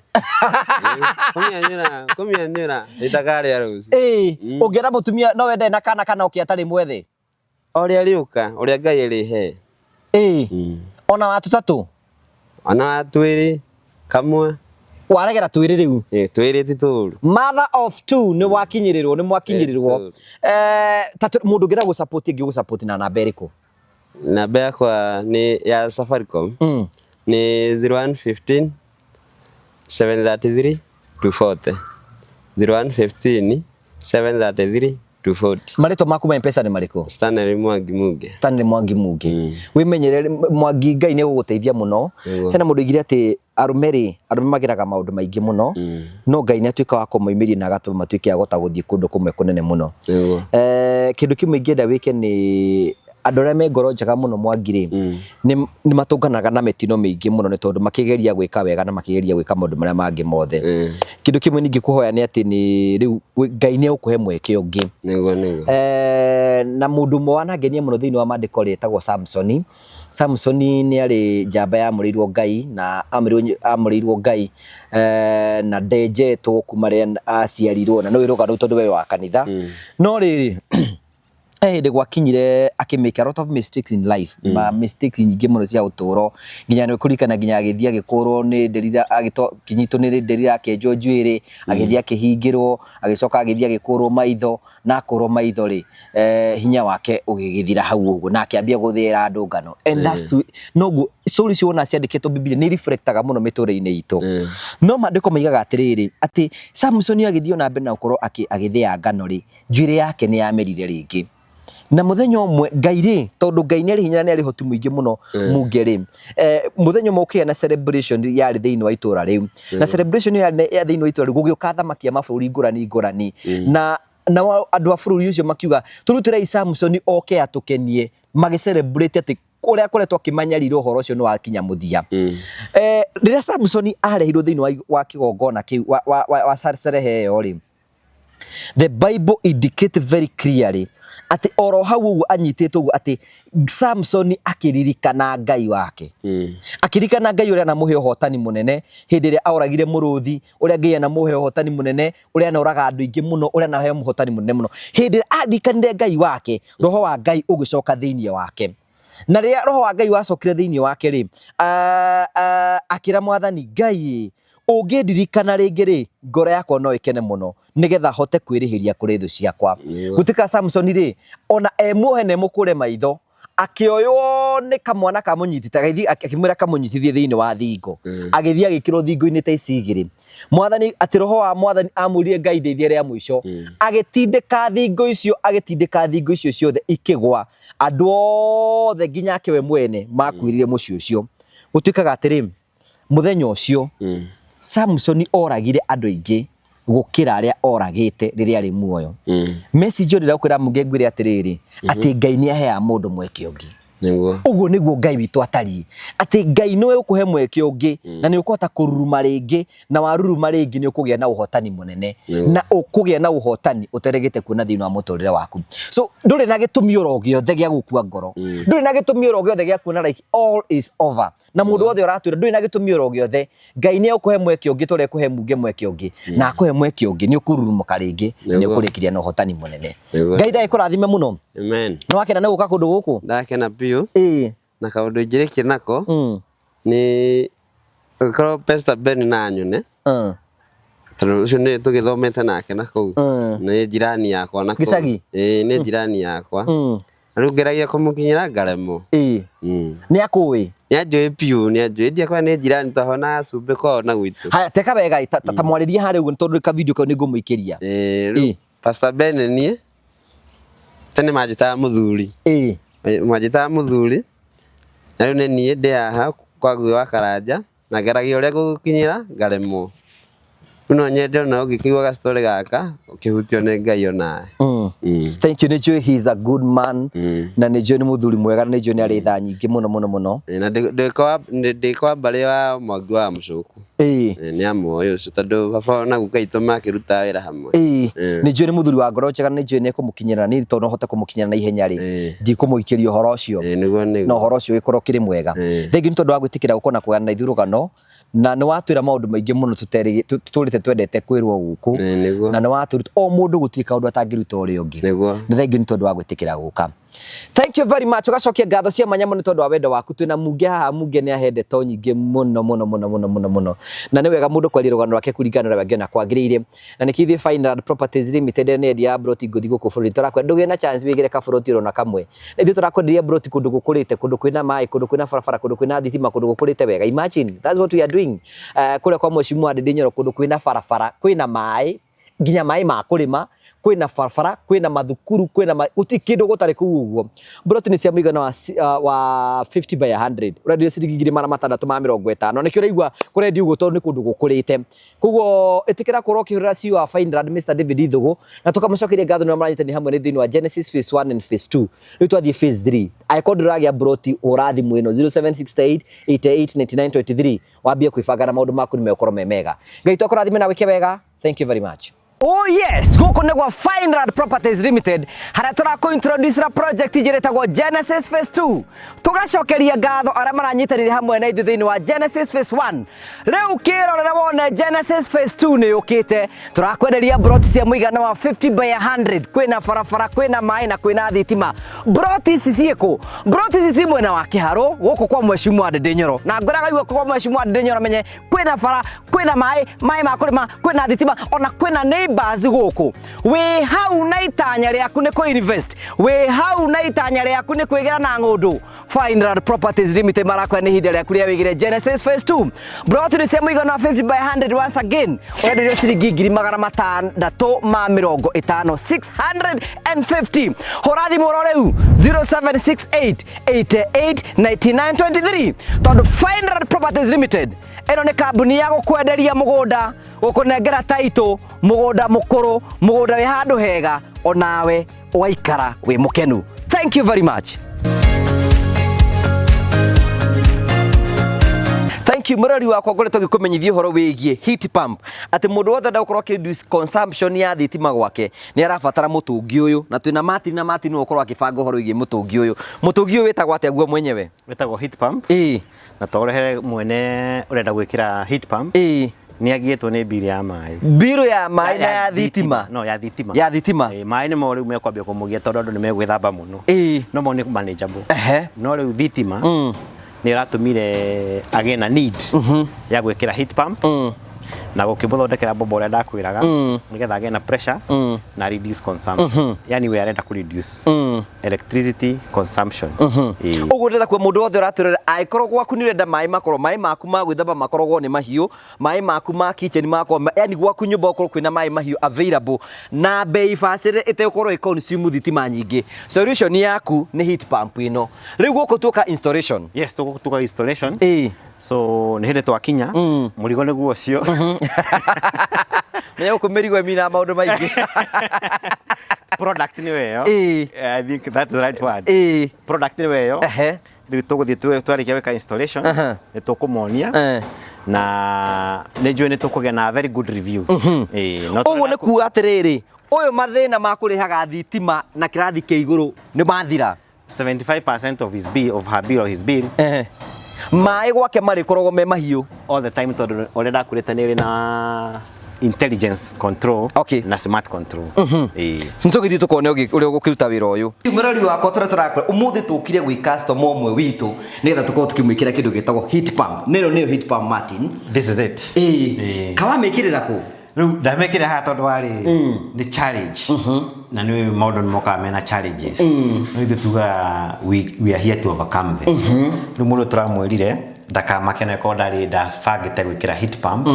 S1: Kũmĩanyũra kũmĩanyũra ĩtakarĩa rũciũ.
S2: Ĩĩ, ũngĩenda mũtumia no wende na kana kana oke atarĩ mwethe.
S1: Ũrĩa rĩũka ũrĩa Ngai arĩhe.
S2: Ĩĩ. Ona wa tũtatũ?
S1: Ona wa twĩrĩ kamwe.
S2: Waregera twĩrĩ rĩu?
S1: Ĩĩ, twĩrĩ ti tũru.
S2: Mother of two nĩ wakinyĩrĩrwo, nĩ mwakinyĩrĩrwo. Ta mũndũ ũngĩenda gũ support angĩgũ support na namba ĩrĩkũ?
S1: Namba yakwa nĩ ya Safaricom. Nĩ 0115 733 240. 0115 733 240.
S2: Marĩtwa maku ma M-Pesa nĩ marĩkũ?
S1: Stanley Mwangi Muge.
S2: Stanley Mwangi Muge. Wĩmenyerere Mwangi, Ngai nĩ egũgũteithia mũno. Hena mũndũ oigire atĩ arũme rĩ, arũme mageraga maũndũ maingĩ mũno, no Ngai nĩ atuĩkaga wa kũmoimĩria na agatũma matuĩke a kũhota gũthiĩ kũndũ kũmwe kũnene mũno. Kĩndũ kĩmwe ingĩenda wĩke nĩ andũ arĩa me ngoro njega mũno Mwangi rĩ, nĩ matũnganaga na mĩtino mĩingĩ mũno nĩ tondũ makĩgeria gwĩka wega na makĩgeria gwĩka maũndũ marĩa mangĩ mothe. Kĩndũ kĩmwe ningĩ kũhoya nĩ atĩ nĩ rĩu Ngai nĩ egũkũhe mweke ũngĩ.
S1: Nĩguo nĩguo.
S2: Na mũndũ ũmwe wanangenia mũno thĩinĩ wa maandĩko rĩ etagwo Samsoni. Samsoni nĩ arĩ njamba yamũrĩirwo Ngai na amũrĩirwo Ngai na ndenjetwo kuma rĩrĩa aciarirwo na nĩ rũgano tondũ we wa kanitha. No rĩrĩ he hĩndĩ gwakinyire akĩ make a lot of mistakes in life, ma mistakes nyingĩ mũno cia ũtũro, nginya nĩ kũririkana nginya agĩthiĩ agĩkũrwo nĩ Delila, akĩnyitwo nĩ Delila akĩenjwo njuĩrĩ, agĩthiĩ akĩhingĩrwo, agĩcoka agĩthiĩ agĩkũrwo maitho, na akũrwo maitho rĩ, hinya wake ũgĩgĩthira hau ũguo na akĩambia gũthĩĩra andũ ngano. And that's to, noguo story icio wona ciandĩkĩtwo Bibilia nĩ reflectaga mũno mĩtũrĩre-inĩ itũ. No maandĩko maigaga atĩrĩrĩ, atĩ Samson agĩthiĩ ona mbere na gũkorwo agĩthĩa ngano rĩ, njuĩrĩ yake nĩ yamerire rĩngĩ. Na mũthenya ũmwe Ngai rĩ, tondũ Ngai nĩ arĩ hinya na nĩ arĩ ũhoti mũingĩ mũno Munge rĩ, mũthenya ũmwe gũkĩgĩa na celebration yarĩ thĩinĩ wa itũra rĩu. Na celebration ĩyo yarĩ thĩinĩ wa itũra rĩu, gũgĩũka athamaki a mabũrũri ngũrani ngũrani. Na nao andũ a bũrũri ũcio makiuga, tũrutĩrei Samson oke atũkenie, magĩ celebrate atĩ kũrĩa akoretwo akĩmanyarira ũhoro ũcio nĩ wakinya mũthia. Rĩrĩa Samson arehirwo thĩinĩ wa kĩgongona kĩu, wa cerehe ĩyo rĩ, the Bible indicate very clearly atĩ oro hau ũguo anyitĩtwo ũguo atĩ Samson akĩririkana Ngai wake. Akĩririkana Ngai ũrĩa anamũhe ũhotani mũnene hĩndĩ ĩrĩa aoragire mũrũthi, ũrĩa Ngai anamũhe ũhotani mũnene, ũrĩa anoraga andũ aingĩ mũno, ũrĩa anahe ũhotani mũnene mũno. Hĩndĩ ĩrĩa aririkanire Ngai wake, roho wa Ngai ũgĩcoka thĩinĩ wake. Na rĩrĩa roho wa Ngai wacokire thĩinĩ wake rĩ, akĩra mwathani Ngai, ũngĩndirikana rĩngĩ rĩ, ngoro yakwa no ĩkene mũno, nĩgetha hote kwĩrĩhĩria kũrĩ thũ ciakwa. Gũtuĩka Samson rĩ, ona e muohe na emũkũre maitho, Akĩoywo nĩ kamwana kamũnyitĩte, agĩthiĩ akĩmwĩra kamũnyitithie thĩinĩ wa thingo. Agĩthiĩ agĩkĩrwo thingo-inĩ ta ici igĩrĩ. Mwathani, atĩ roho wa Mwathani amwĩrire Ngai ndeithie rĩa mũico. Agĩtindĩka thingo icio, agĩtindĩka thingo icio ciothe ikĩgwa. Andũ othe nginya ake we mwene makuĩrire mũciĩ ũcio. Gũtuĩkaga atĩrĩ, mũthenya ũcio Samsoni oragire andũ aingĩ gũkĩra arĩa oragĩte rĩrĩa arĩ muoyo. Message ĩyo ndĩrenda gũkwĩra Mũnge ngwĩre atĩrĩrĩ, atĩ Ngai nĩ aheaga mũndũ mweke ũngĩ.
S1: Nĩguo.
S2: Ũguo nĩguo Ngai witũ atariĩ, atĩ Ngai nĩwe ũkũhe mweke ũngĩ na nĩ ũkũhota kũruruma rĩngĩ, na waruruma rĩngĩ nĩ ũkũgĩa na ũhotani mũnene, na ũkũgĩa na ũhotani ũteregete kuona thĩinĩ wa mũtũrĩre waku. So ndũrĩ na gĩtũmi oro gĩothe gĩa gũkua ngoro, ndũrĩ na gĩtũmi oro gĩothe gĩa kuona like all is over. Na mũndũ wothe ũratwĩra ndũrĩ na gĩtũmi oro gĩothe, Ngai nĩ egũkũhe mweke ũngĩ ta ũrĩa ekũhe Munge mweke ũngĩ, na akũhe mweke ũngĩ nĩ ũkũrurumũka rĩngĩ na nĩ ũkũrĩkĩria na ũhotani mũnene. Ngai ndagĩkũrathime mũno.
S1: Amen.
S2: Nĩ wakena nĩ gũka kũndũ gũkũ?
S1: Ndakena biũ. Na kaũndũ ingĩrĩkia nako nĩ ũngĩkorwo Pastor Ben na anyone, tondũ ũcio nĩ tũgĩthomete nake na kũu, nĩ jirani yakwa na kũu.
S2: Gĩcagi?
S1: Ĩĩ, nĩ jirani yakwa. Rĩu ngeragia kũmũkinyĩra ngaremwo.
S2: Nĩ akũĩ?
S1: Nĩ anjũĩ biũ, nĩ anjũĩ. Ndiakwĩra nĩ jirani twahona cumbĩ kwao na gwitũ.
S2: Haya, teka wega, ta mwarĩrie harĩa ũguo tondũ ka video kau nĩ ngũmũikĩria.
S1: Ĩĩ, rĩu Pastor Ben niĩ tene manjĩtaga mũthuri. Manjĩtaga mũthuri, na rĩu nĩ niĩ ndĩ haha kwa Ngũgĩ wa Karanja, na ngeragia ũrĩa ngũgũkinyĩra ngaremwo. Rĩu no nyende ona ũngĩkĩigua ga story gaka ũkĩhutio nĩ Ngai onawe.
S2: Thank you. Nĩ njũĩ he is a good man, na nĩ njũĩ nĩ mũthuri mwega, na nĩ njũĩ nĩ arĩ tha nyingĩ mũno mũno mũno.
S1: Na ndĩ kwa mbarĩ wa Mwangi wa Mũcũkũ. Nĩ amuoĩ ũcio tondũ baba na guka itũ makĩrutaga wĩra hamwe.
S2: Nĩ njũĩ nĩ mũthuri wa ngoro njega, na nĩ njũĩ nĩ ekũmũkinyĩra, niĩ tondũ no hote kũmũkinyĩra na ihenya rĩ, ndikũmũikĩria ũhoro ũcio.
S1: Nĩguo.
S2: Na ũhoro ũcio ũgĩkorwo ũkĩrĩ mwega. Thank you nĩ tondũ wa gwĩtĩkĩra gũkorwo na kũgayana na ithuĩ rũgano, na nĩ watwĩra maũndũ maingĩ mũno tũtũrĩte twendete kwĩrwo gũkũ. Na nĩ watũruta o mũndũ gũtirĩ kaũndũ atangĩruta ũrĩa ũngĩ. Nĩ thank you nĩ tondũ wa gwĩtĩkĩra gũka. Thank you very much. Ũgacokia ngatho cia mwanya mũno tondũ wa wendo waku. Twĩna Munge haha, Munge nĩ ahe ndeto nyingĩ mũno mũno mũno mũno mũno mũno. Na nĩ wega mũndũ kwaria rũgano rwake kũringana na ũrĩa angĩona kwagĩrĩire. Na nĩkĩo ithuĩ Fineland Properties Limited nĩ endia ya broti ngũthi gũkũ bũrũri. Tũrakwenda ndũgĩe na chance wĩgĩre kaburoti oro na kamwe. Na ithuĩ tũrakwenderia broti kũndũ gũkũrĩte, kũndũ kwĩna maĩ, kũndũ kwĩna barabara, kũndũ kwĩna thitima, kũndũ gũkũrĩte wega. Imagine, that's what we are doing. Kũrĩa kwa Mheshimiwa Ndindi Nyoro, kũndũ kwĩna barabara, kwĩna maĩ, nginya maĩ ma kũrĩma, kwĩna barabara, kwĩna mathukuru, kwĩna gũtirĩ kĩndũ gũtarĩ kũu ũguo. Broti nĩ cia mũigana wa 50 by 100. Ũrendio ciringi 650. Nĩkĩo ũraigua kũrendio ũguo tondũ nĩ kũndũ gũkũrĩte. Koguo ĩtĩkĩra kũrwo ũkĩhũrĩra CEO wa Fineland Mr David Ithugu, na tũkamũcokeria ngatho nĩ maranyitanĩra hamwe na thĩinĩ wa Genesis phase 1 and phase 2. Rĩu twathiĩ phase 3. Angĩkorwo ndũragĩa broti hũra thimũ ĩno 0768 88 99 23 wambie kwĩbanga na maũndũ maku nĩ megũkorwo me mega. Ngai twakũrathime na wĩke wega. Thank you very much. Oh yes, gũkũ nĩ gwa Fineland Properties Limited, harĩa tũrakũ introduce ra project njĩra ĩtagwo Genesis Phase 2. Tũgacokeria ngatho arĩa maranyitanĩire hamwe na ithuĩ thĩinĩ wa Genesis Phase 1. Rĩu kĩrorera wone Genesis Phase 2 nĩ yũkĩte. Tũrakwenderia broti cia mũigana wa 50 by 100, kwĩna barabara, kwĩna maĩ na kwĩna thitima. Broti ici ciĩkũ? Broti ici ci mwena wa Kĩharũ gũkũ kwa Mheshimiwa Ndindi Nyoro. Na ngwĩraga igua kwa Mheshimiwa Ndindi Nyoro menye kwĩna bara, kwĩna maĩ, maĩ ma kũrĩma, kwĩna thitima, ona kwĩna neighbors gũkũ. Wĩ hau na itanya rĩaku nĩ kũ invest, wĩ hau na itanya rĩaku nĩ kwĩgĩra na ng'ũndũ. Fineland Properties Limited marakwĩra nĩ ihinda rĩaku rĩa wĩgĩre Genesis Phase 2. Broti nĩ cia mũigana wa 50 by 100 once again. Ũrenderio ciringi 650, 650. Hũra thimũ oro rĩu 0768 88 99 23, tondũ Fineland Properties Limited ĩno nĩ kambuni ya gũkwenderia mũgũnda, gũkũnengera taitũ, mũgũnda mũkũrũ, mũgũnda wĩ handũ hega, onawe ũgaikara wĩ mũkenu. Thank you very much. Thank you mũrori wakwa, ngoretwo ngĩkũmenyithia ũhoro wĩgiĩ heat pump, atĩ mũndũ wothe enda gũkorwo akĩ reduce consumption ya thitima gwake nĩ arabatara mũtũngi ũyũ, na twĩna Martin, na Martin nĩwe ũkorwo akĩbanga ũhoro wĩgiĩ mũtũngi ũyũ. Mũtũngi ũyũ wĩtagwo atĩa guo mwenyewe?
S4: Wĩtagwo heat pump. Na to ũrehere mwene ũrenda gwĩkĩra heat pump nĩ agiĩtwo nĩ mbiri ya maĩ.
S2: Mbirũ ya maĩ na ya thitima?
S4: No, ya thitima.
S2: Ya thitima.
S4: Maĩ nĩmo rĩu mekwambia kũmũgia tondũ andũ nĩ megwĩthamba mũno. No mo nĩ manageable. No rĩu thitima nĩ ĩratũmire agĩe na need ya gwĩkĩra heat pump. Na gũkĩmũthondekera bomba ũrĩa ndakwĩraga nĩgetha agĩe na pressure na reduce consumption, yani we arenda kũ reduce electricity consumption. Ĩĩ.
S2: Ũguo ndĩrenda kuo mũndũ wothe ũratwĩrora, angĩkorwo gwaku nĩ ũrenda maĩ makorwo maĩ maku ma gwĩthamba makoragwo nĩ mahiũ, maĩ maku ma kitchen makorwo, yani gwaku nyũmba gũkorwo kwĩna maĩ mahiũ available na bei bacĩrĩre ĩtegũkorwo ĩ consume thitima nyingĩ, solution yaku nĩ heat pump ĩno. Rĩu gũkũ tuoka installation.
S4: Yes, tũgũtuka installation.
S2: Ĩĩ.
S4: So nĩ hĩndĩ twakinya mũrigo nĩguo ũcio.
S2: Menya gũkũ mĩrigo ĩminaga maũndũ maingĩ.
S4: Product nĩyo ĩyo.
S2: Ĩĩ.
S4: I think that's the right word.
S2: Ĩĩ.
S4: Product nĩyo ĩyo. Rĩu tũgũthiĩ twarĩkia gwĩka installation, nĩ tũkũmonia na nĩ njũĩ nĩ tũkũgĩa na very good review. Ĩĩ, no
S2: Ũguo nĩ kuga atĩrĩrĩ, ũyũ mathĩna ma kũrĩhaga thitima na kĩrathi kĩa igũrũ nĩ mathira.
S4: 75% of his bill, of her bill or his bill.
S2: Maĩ gwake marĩkoragwo me mahiũ
S4: all the time, tondũ ũrĩa ndakwĩrĩte nĩ ĩrĩ na intelligence control na smart control. Ĩĩ.
S2: Nĩtũgĩthiĩ tũkone ũrĩa ũgũkĩruta wĩra ũyũ. Mũrori wakwa, tũrĩa tũrakora ũmũthĩ tũkire gwĩ customer ũmwe witũ nĩgetha tũkorwo tũkĩmwĩkĩra kĩndũ gĩtagwo heat pump. Nĩno nĩyo heat pump, Martin.
S4: This is it.
S2: Ĩĩ.
S4: Ĩĩ.
S2: Kawamĩkĩrĩra kũ?
S4: Rĩu ndamĩkĩra haha tondũ warĩ nĩ challenge na nĩ maũndũ nĩ mokaga mena challenges, no ithuĩ tugaga we are here to overcome them. Rĩu mũndũ tũramwĩrire ndakamake na korwo ndarĩ ndabangĩte gwĩkĩra heat pump,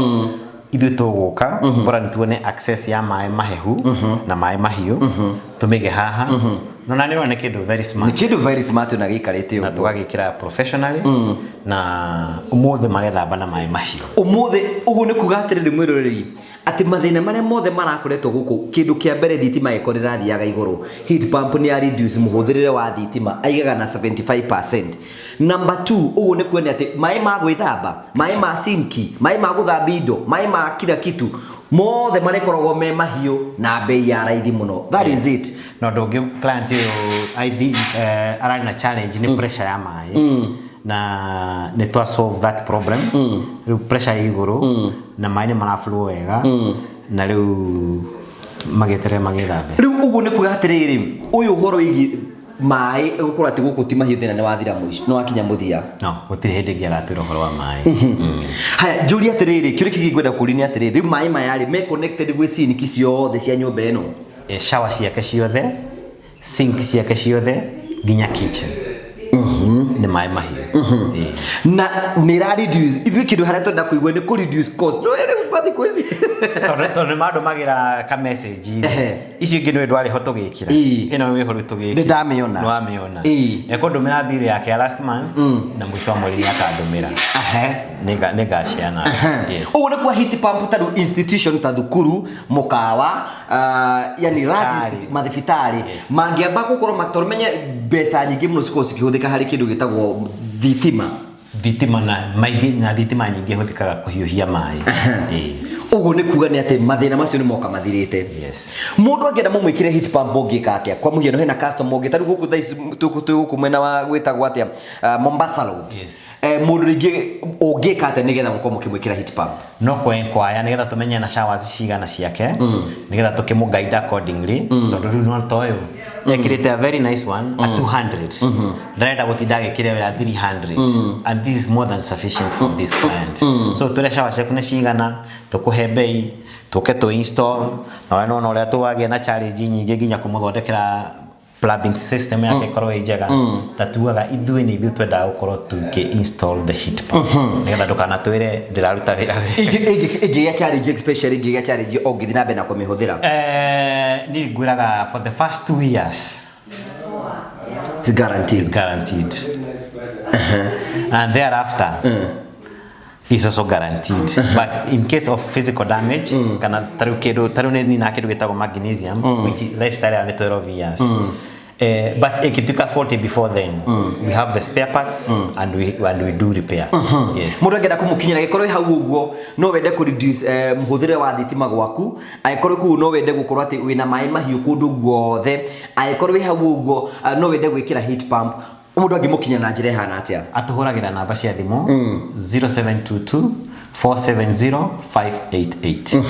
S4: ithuĩ tũgũka bora nĩ tuone access ya maĩ mahehu na maĩ mahiũ, tũmĩige haha. No na nĩ ũrona nĩ kĩndũ very
S2: Nĩ
S4: smart.
S2: Kĩndũ very smart na gĩikarĩte
S4: Na
S2: ũguo.
S4: Tũgagĩkĩra professionally na ũmũthĩ marethamba na maĩ mahiũ.
S2: Ũmũthĩ ũguo nĩ kuga atĩrĩrĩ, mwĩroreri, atĩ mathĩna marĩa mothe marakoretwo gũkũ, kĩndũ kĩa mbere thitima ĩkorwo ĩrathiaga igũrũ, heat pump nĩ ya reduce mũhũthĩrĩre wa thitima aigaga na 75%. Number 2, ũguo nĩ kuonia atĩ maĩ ma gwĩthamba, maĩ ma sinki, maĩ ma gũthambia indo, maĩ ma kila kitu mothe marĩkoragwo me mahiũ na bei ya raithi mũno. That is it.
S4: Na ũndũ ũngĩ, client ũyũ I think ararĩ na challenge nĩ pressure ya maĩ, na nĩ twa solve that problem. Rĩu pressure ĩ igũrũ na maĩ nĩ maraflow wega na rĩu magĩeterere magĩthambe.
S2: Rĩu ũguo nĩ kuga atĩrĩrĩ, ũyũ ũhoro wĩgiĩ maĩ gũkorwo atĩ gũkũ ti mahiũ, thĩna nĩ wathira mũico, nĩ wakinya mũthia.
S4: No gũtirĩ hĩndĩ ĩngĩ agatwĩra ũhoro wa maĩ.
S2: Haya, njũrie atĩrĩrĩ, kĩũria kĩngĩ ngwenda kũũria nĩ atĩrĩrĩ, rĩu maĩ maya rĩ me connected gwĩ sinki ciothe cia nyũmba ĩno?
S4: Shower ciake ciothe, sink ciake ciothe, nginya kitchen nĩ maĩ mahiũ. Ĩĩ.
S2: Na nĩ ĩra reduce, ithuĩ kĩndũ harĩa twenda kũigua nĩ kũ reduce cost, no rĩu mathikũ ici
S4: Tondũ nĩ mandũmagĩra ka message. Icio ingĩ nĩ ndwarĩ ho tũgĩkĩra. Ĩno wĩho rĩu tũgĩkĩra.
S2: Nĩ ndamĩona.
S4: Nĩ wamĩona.
S2: Ĩĩ.
S4: Ekũndũmĩra bill yake ya last month na mũico wa mweri nĩ akandũmĩra. Nĩ ngaciana. Yes.
S2: Ũguo nĩ kwa heat pump ta rĩu institution ta thukuru, mũkawa, yani large
S4: Thibitarĩ.
S2: Mathibitarĩ mangĩamba gũkorwo tondũ menye mbeca nyingĩ mũno cikorwo cikĩhũthĩka harĩ kĩndũ gĩtagwo thitima.
S4: Thitima na maingĩ na thitima nyingĩ hũthĩkaga kũhiũhia maĩ. Ĩĩ.
S2: Ũguo nĩ kuga nĩ atĩ mathĩna macio nĩ moka mathirĩte.
S4: Yes.
S2: Mũndũ angĩenda mũmwĩkĩre heat pump ũngĩka atĩa? Kwa mũhiano hena customer ũngĩ tarĩu gũkũ thaa ici twĩ gũkũ mwena wa gwĩtagwo atĩa, Mombasa Road.
S4: Yes.
S2: Mũndũ rĩngĩ ũngĩka atĩa nĩgetha mũkorwo mũkĩmwĩkĩra heat pump?
S4: No kwenkwaya nĩgetha tũmenye na showers cigana ciake nĩgetha tũkĩmũ guide accordingly, tondũ rĩu no ta ũyũ ekĩrĩte a very nice one a 200, ndarenda gũtinda agĩkĩra ĩyo ya 300, and this is more than sufficient for this client. So tũrĩa shower ciaku nĩ cigana, tũkũhe bei, tũke tũ install, na we nona ũrĩa tũwagĩa na challenge nyingĩ nginya kũmũthondekera plumbing system yake ĩkorwo ĩ njega. Ta tugaga ithuĩ nĩ ithuĩ twendaga gũkorwo tũkĩ install the heat pump nĩgetha ndũkanatwĩre ndĩraruta wĩra wega.
S2: Ĩngĩgĩa challenge, especially ĩngĩgĩa challenge ũngĩthiĩ na mbere na kũmĩhũthĩra?
S4: Niĩ ngwĩraga for the first 2 years
S2: It's guaranteed.
S4: Is guaranteed and thereafter is also guaranteed, but in case of physical damage kana tarĩu kĩndũ tarĩu nĩ nina kĩndũ gĩtagwo magnesium, which is lifestyle ya nĩ 12 years. But ikituka 40 before then, we have the spare parts and we do repair. Yes.
S2: Mũndũ angĩenda kũmũkinyĩra, gĩkorwo ĩ hau ũguo no wende kũ reduce mũhũthĩre wa thitima gwaku, angĩkorwo kũu no wende gũkorwo atĩ wĩna maĩ mahiũ kũndũ guothe, angĩkorwo wĩ hau ũguo no wende gwĩkĩra heat pump, mũndũ angĩmũkinya na njĩra ĩhana atĩa?
S4: Atũhũragĩra namba cia thimũ 0722 470 588.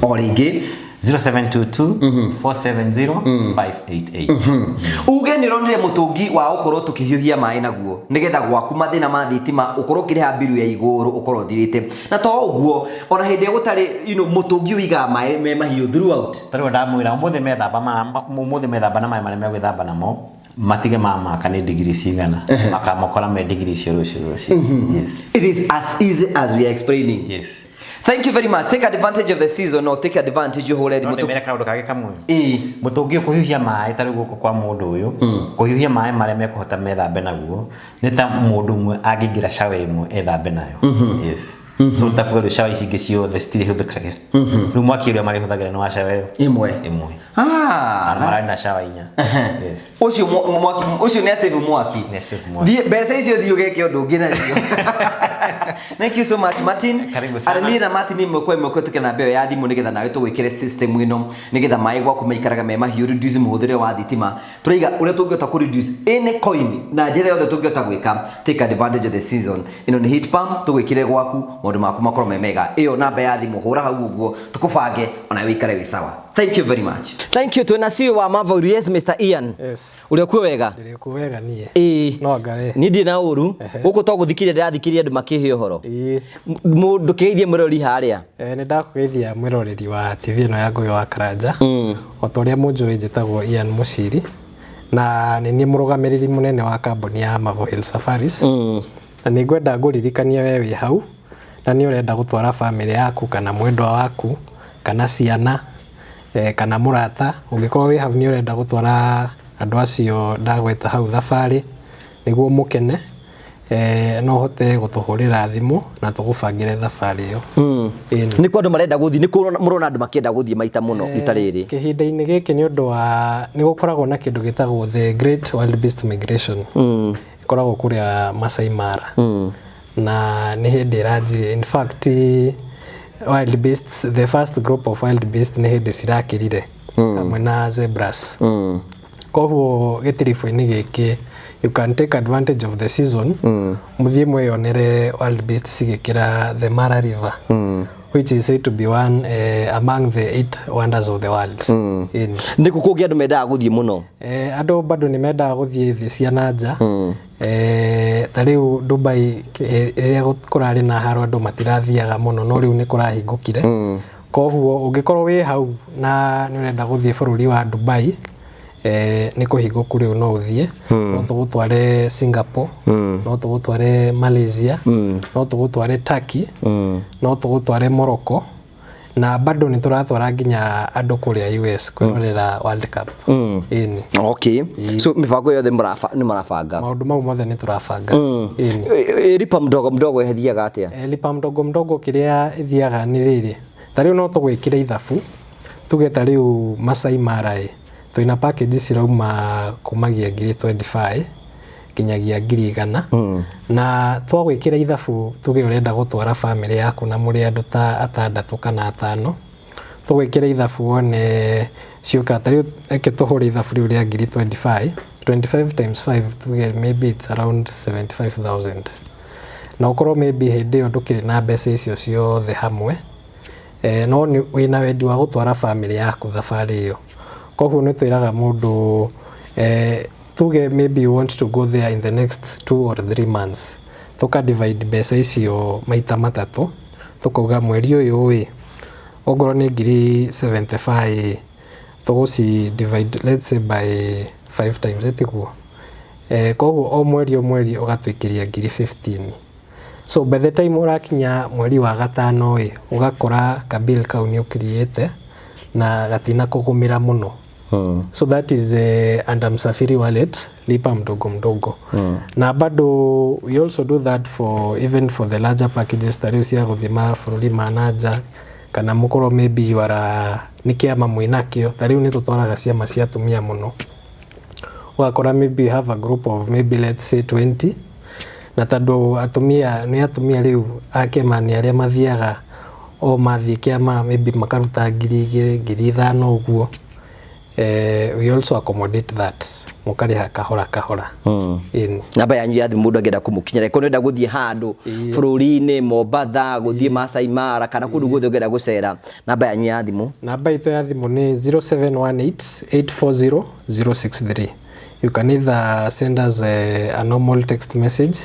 S2: O rĩngĩ.
S4: 0722 470 588.
S2: Uge nä ronire må tå ngi wa gå korwo tå kä hiå hia maä naguo nä getha gwaku mathä na ma thitima å korwo å kä rä ha mbiru ya igå rå å korwo å thirä te na to å guo ona hä ndä ä rä a gå tarä må tå ngi å igaga maä me mahiå throughout.
S4: Tarĩu ndamwĩra ũmũthĩ methamba ũmũthĩ methamba na maĩ marĩa megwĩthamba namo matige mamaka nĩ digiri cigana makamokora me digiri icio rũciũ rũciũ. Yes.
S2: It is as easy as we are explaining.
S4: Yes.
S2: Thank you very much. Take advantage of the season or take advantage ũhũre
S4: No
S2: thimũ.
S4: ndĩmere kaũndũ kangĩ kamwe.
S2: Ĩĩ.
S4: Mũtũngi ũkũhiũhia maĩ ta rĩu gũkũ kwa mũndũ ũyũ, kũhiũhia maĩ marĩa mekũhota methambe naguo nĩ ta mũndũ ũmwe angĩingĩra shower ĩmwe ethambe nayo. Yes. So ta kuga rĩu shower ici ingĩ ciothe citirĩhũthĩkage. Rĩu mwaki ũrĩa marĩhũthagĩra nĩ wa shower ĩyo
S2: Ĩmwe.
S4: ĩmwe.
S2: Ah.
S4: Na mararĩ na shower inya. Yes.
S2: Ũcio mwaki ũcio nĩ asave mwaki.
S4: Nĩ asave mwaki.
S2: Thiĩ mbeca icio thiĩ ũgeke ũndũ ũngĩ nacio. Thank you so much, Martin.
S4: Karibu sana.
S2: Arĩ niĩ na Martin ĩmwe kwa ĩmwe kũhetũkĩra namba ĩyo ya thimũ nĩgetha nawe tũgwĩkĩre system ĩno nĩgetha maĩ gwaku maikaraga me mahiũ, reduce mũhũthĩre wa thitima. Tũraiga ũrĩa tũngĩhota kũ reduce any coin na njĩra yothe tũngĩhota gwĩka. Take advantage of the season. Ĩno nĩ heat pump tũgwĩkĩre gwaku maũndũ maku makorwo me mega. Ĩyo namba ya thimũ hũra hau ũguo tũkũbange ona wĩikare wĩ sawa. Thank you very much. Thank you. Twĩna CEO wa Marvel. Yes, Mr. Ian.
S3: Yes.
S2: Ũrĩa kuo wega?
S3: Ndĩrĩ kuo wega niĩ.
S2: Ĩĩ.
S3: No anga we.
S2: Niĩ ndirĩ na ũru. Gũkũ to gũthikĩrĩria ndĩrathikĩrĩria andũ makĩhe ũhoro.
S3: Ĩĩ.
S2: Mũndũ kĩgeithie mũrori harĩa.
S3: Nĩ ndakũgeithia mwĩroreri wa TV ĩno ya Ngũgĩ wa Karanja. O ta ũrĩa mũnjũĩ njĩtagwo Ian Mũciri na nĩ niĩ mũrũgamĩrĩri mũnene wa kambuni ya Marvel Hill Safaris. Na nĩ ngwenda ngũririkanie we wĩ hau na nĩ ũrenda gũtwara bamĩrĩ yaku kana mwendwa waku kana ciana kana mũrata, ũngĩkorwo wĩ hau nĩ ũrenda gũtwara andũ acio ndagweta hau thabarĩ nĩguo mũkene, no ũhote gũtũhũrĩra thimũ na tũgũbangĩre thabarĩ ĩyo. Ĩni.
S2: Nĩ kũ andũ marenda gũthiĩ, nĩ kũ mũrona andũ makĩenda gũthiĩ maita mũno rita rĩrĩ?
S3: Kĩhinda-inĩ gĩkĩ nĩ ũndũ wa nĩ gũkoragwo na kĩndũ gĩtagwo the Great Wildebeest Migration. Ĩkoragwo kũrĩa Masai Mara. Na nĩ hĩndĩ ĩranjirie. In fact, wildebeests, the first group of wildebeests nĩ hĩndĩ cirakĩrire hamwe na zebras. Koguo gĩtiribũ-inĩ gĩkĩ you can take advantage of the season, mũthiĩ mwĩyonere wildebeest cigĩkĩra the Mara River, which is said to be one among the 8 wonders of the world. Ĩni.
S2: Nĩ kũ kũngĩ andũ mendaga gũthiĩ mũno?
S3: Andũ bado nĩ mendaga gũthiĩ thĩ cia na nja. Ta rĩu Dubai rĩrĩa kũrarĩ na haro andũ matirathiaga mũno, no rĩu nĩ kũrahingũkire. Koguo ũngĩkorwo wĩ hau na nĩ ũrenda gũthiĩ bũrũri wa Dubai, nĩ kũhingũku rĩu no ũthiĩ. No tũgũtware Singapore, no tũgũtware Malaysia, no tũgũtware Turkey, no tũgũtware Morocco, na bado nĩ tũratwara nginya andũ kũrĩa US kwĩrorera World Cup. Ĩni.
S2: Okay. So mĩbango yothe nĩ mũrabanga?
S3: Maũndũ mau mothe nĩ tũrabanga. Ĩni.
S2: Lipa mdogo mdogo ĩthiaga atĩa?
S3: Lipa mdogo mdogo kĩrĩa ĩthiaga nĩ rĩrĩ, ta rĩu no tũgwĩkĩre ithabu tuge ta rĩu Masai Mara ĩ twĩna package cirauma kumagia ngiri 25 nginyagia ngiri 100, na twagwĩkĩra ithabu tuge ũrenda gũtwara bamĩrĩ yaku na mũrĩ andũ ta atandatũ kana atano, tũgwĩkĩra ithabu wone ciũka ta rĩu reke tũhũre ithabu rĩu rĩa ngiri 25, 25 times 5 tuge maybe it's around 75,000, na ũkorwo maybe hĩndĩ ĩyo ndũkĩrĩ na mbeca icio ciothe hamwe, no nĩ wĩna wendi wa gũtwara bamĩrĩ yaku thabarĩ ĩyo. Koguo nĩ twĩraga mũndũ tuge maybe you want to go there in the next 2 or 3 months, tũka divide mbeca icio maita matatũ, tũkauga mweri ũyũ ĩ ongorwo nĩ ngiri 75 tũgũci divide let's say by 5 times ĩtiguo, koguo o mweri o mweri ũgatwĩkĩria ngiri 15. So by the time ũrakinya mweri wa gatano ĩ ũgakora kabill kau nĩ ũkiriĩte na gatina kũgũmĩra mũno. So that is under Msafiri Wallet, lipa mdogo mdogo. Na bado we also do that for even for the larger packages ta rĩu cia gũthiĩ mabũrũri ma na nja, kana mũkorwo maybe you are nĩ kĩama mwĩnakĩo, ta rĩu nĩ tũtwaraga ciama cia atumia mũno, ũgakora maybe you have a group of maybe let's say 20, na tondũ atumia nĩ atumia rĩu a kĩama nĩ arĩa mathiaga o mathiĩ kĩama maybe makaruta ngiri igĩrĩ ngiri ithano ũguo.
S5: We also accommodate that, mũkarĩha kahora kahora. Ĩni.
S2: Namba yanyu ya thimũ mũndũ angĩenda kũmũkinyĩra, ĩkorwo nĩenda gũthiĩ handũ bũrũri-inĩ, Mombatha, gũthiĩ Masai Mara, kana kũndũ guothe ũngĩenda gũcera, namba yanyu ya thimũ?
S5: Namba itũ ya thimũ nĩ 0718 840 063. You can either send us a normal text message,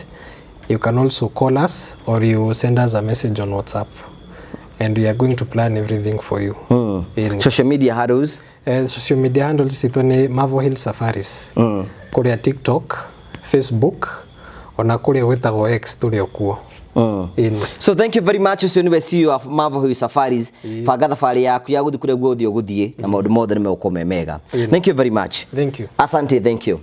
S5: you can also call us, or you send us a message on WhatsApp, and we are going to plan everything for you. Ĩni.
S2: Social media handles?
S5: Social media handles citũ nĩ Marvel Hill Safaris, kũrĩa TikTok, Facebook, ona kũrĩa gwĩtagwo X tũrĩ o kuo. Ĩni.
S2: So thank you very much. Ũcio nĩwe CEO of Marvel Hill Safaris. Banga thabarĩ yaku ya gũthiĩ kũrĩa guothe ũgũthiĩ na maũndũ mothe nĩ megũkorwo me mega. Thank you very much.
S5: Thank you.
S2: Asante, thank you.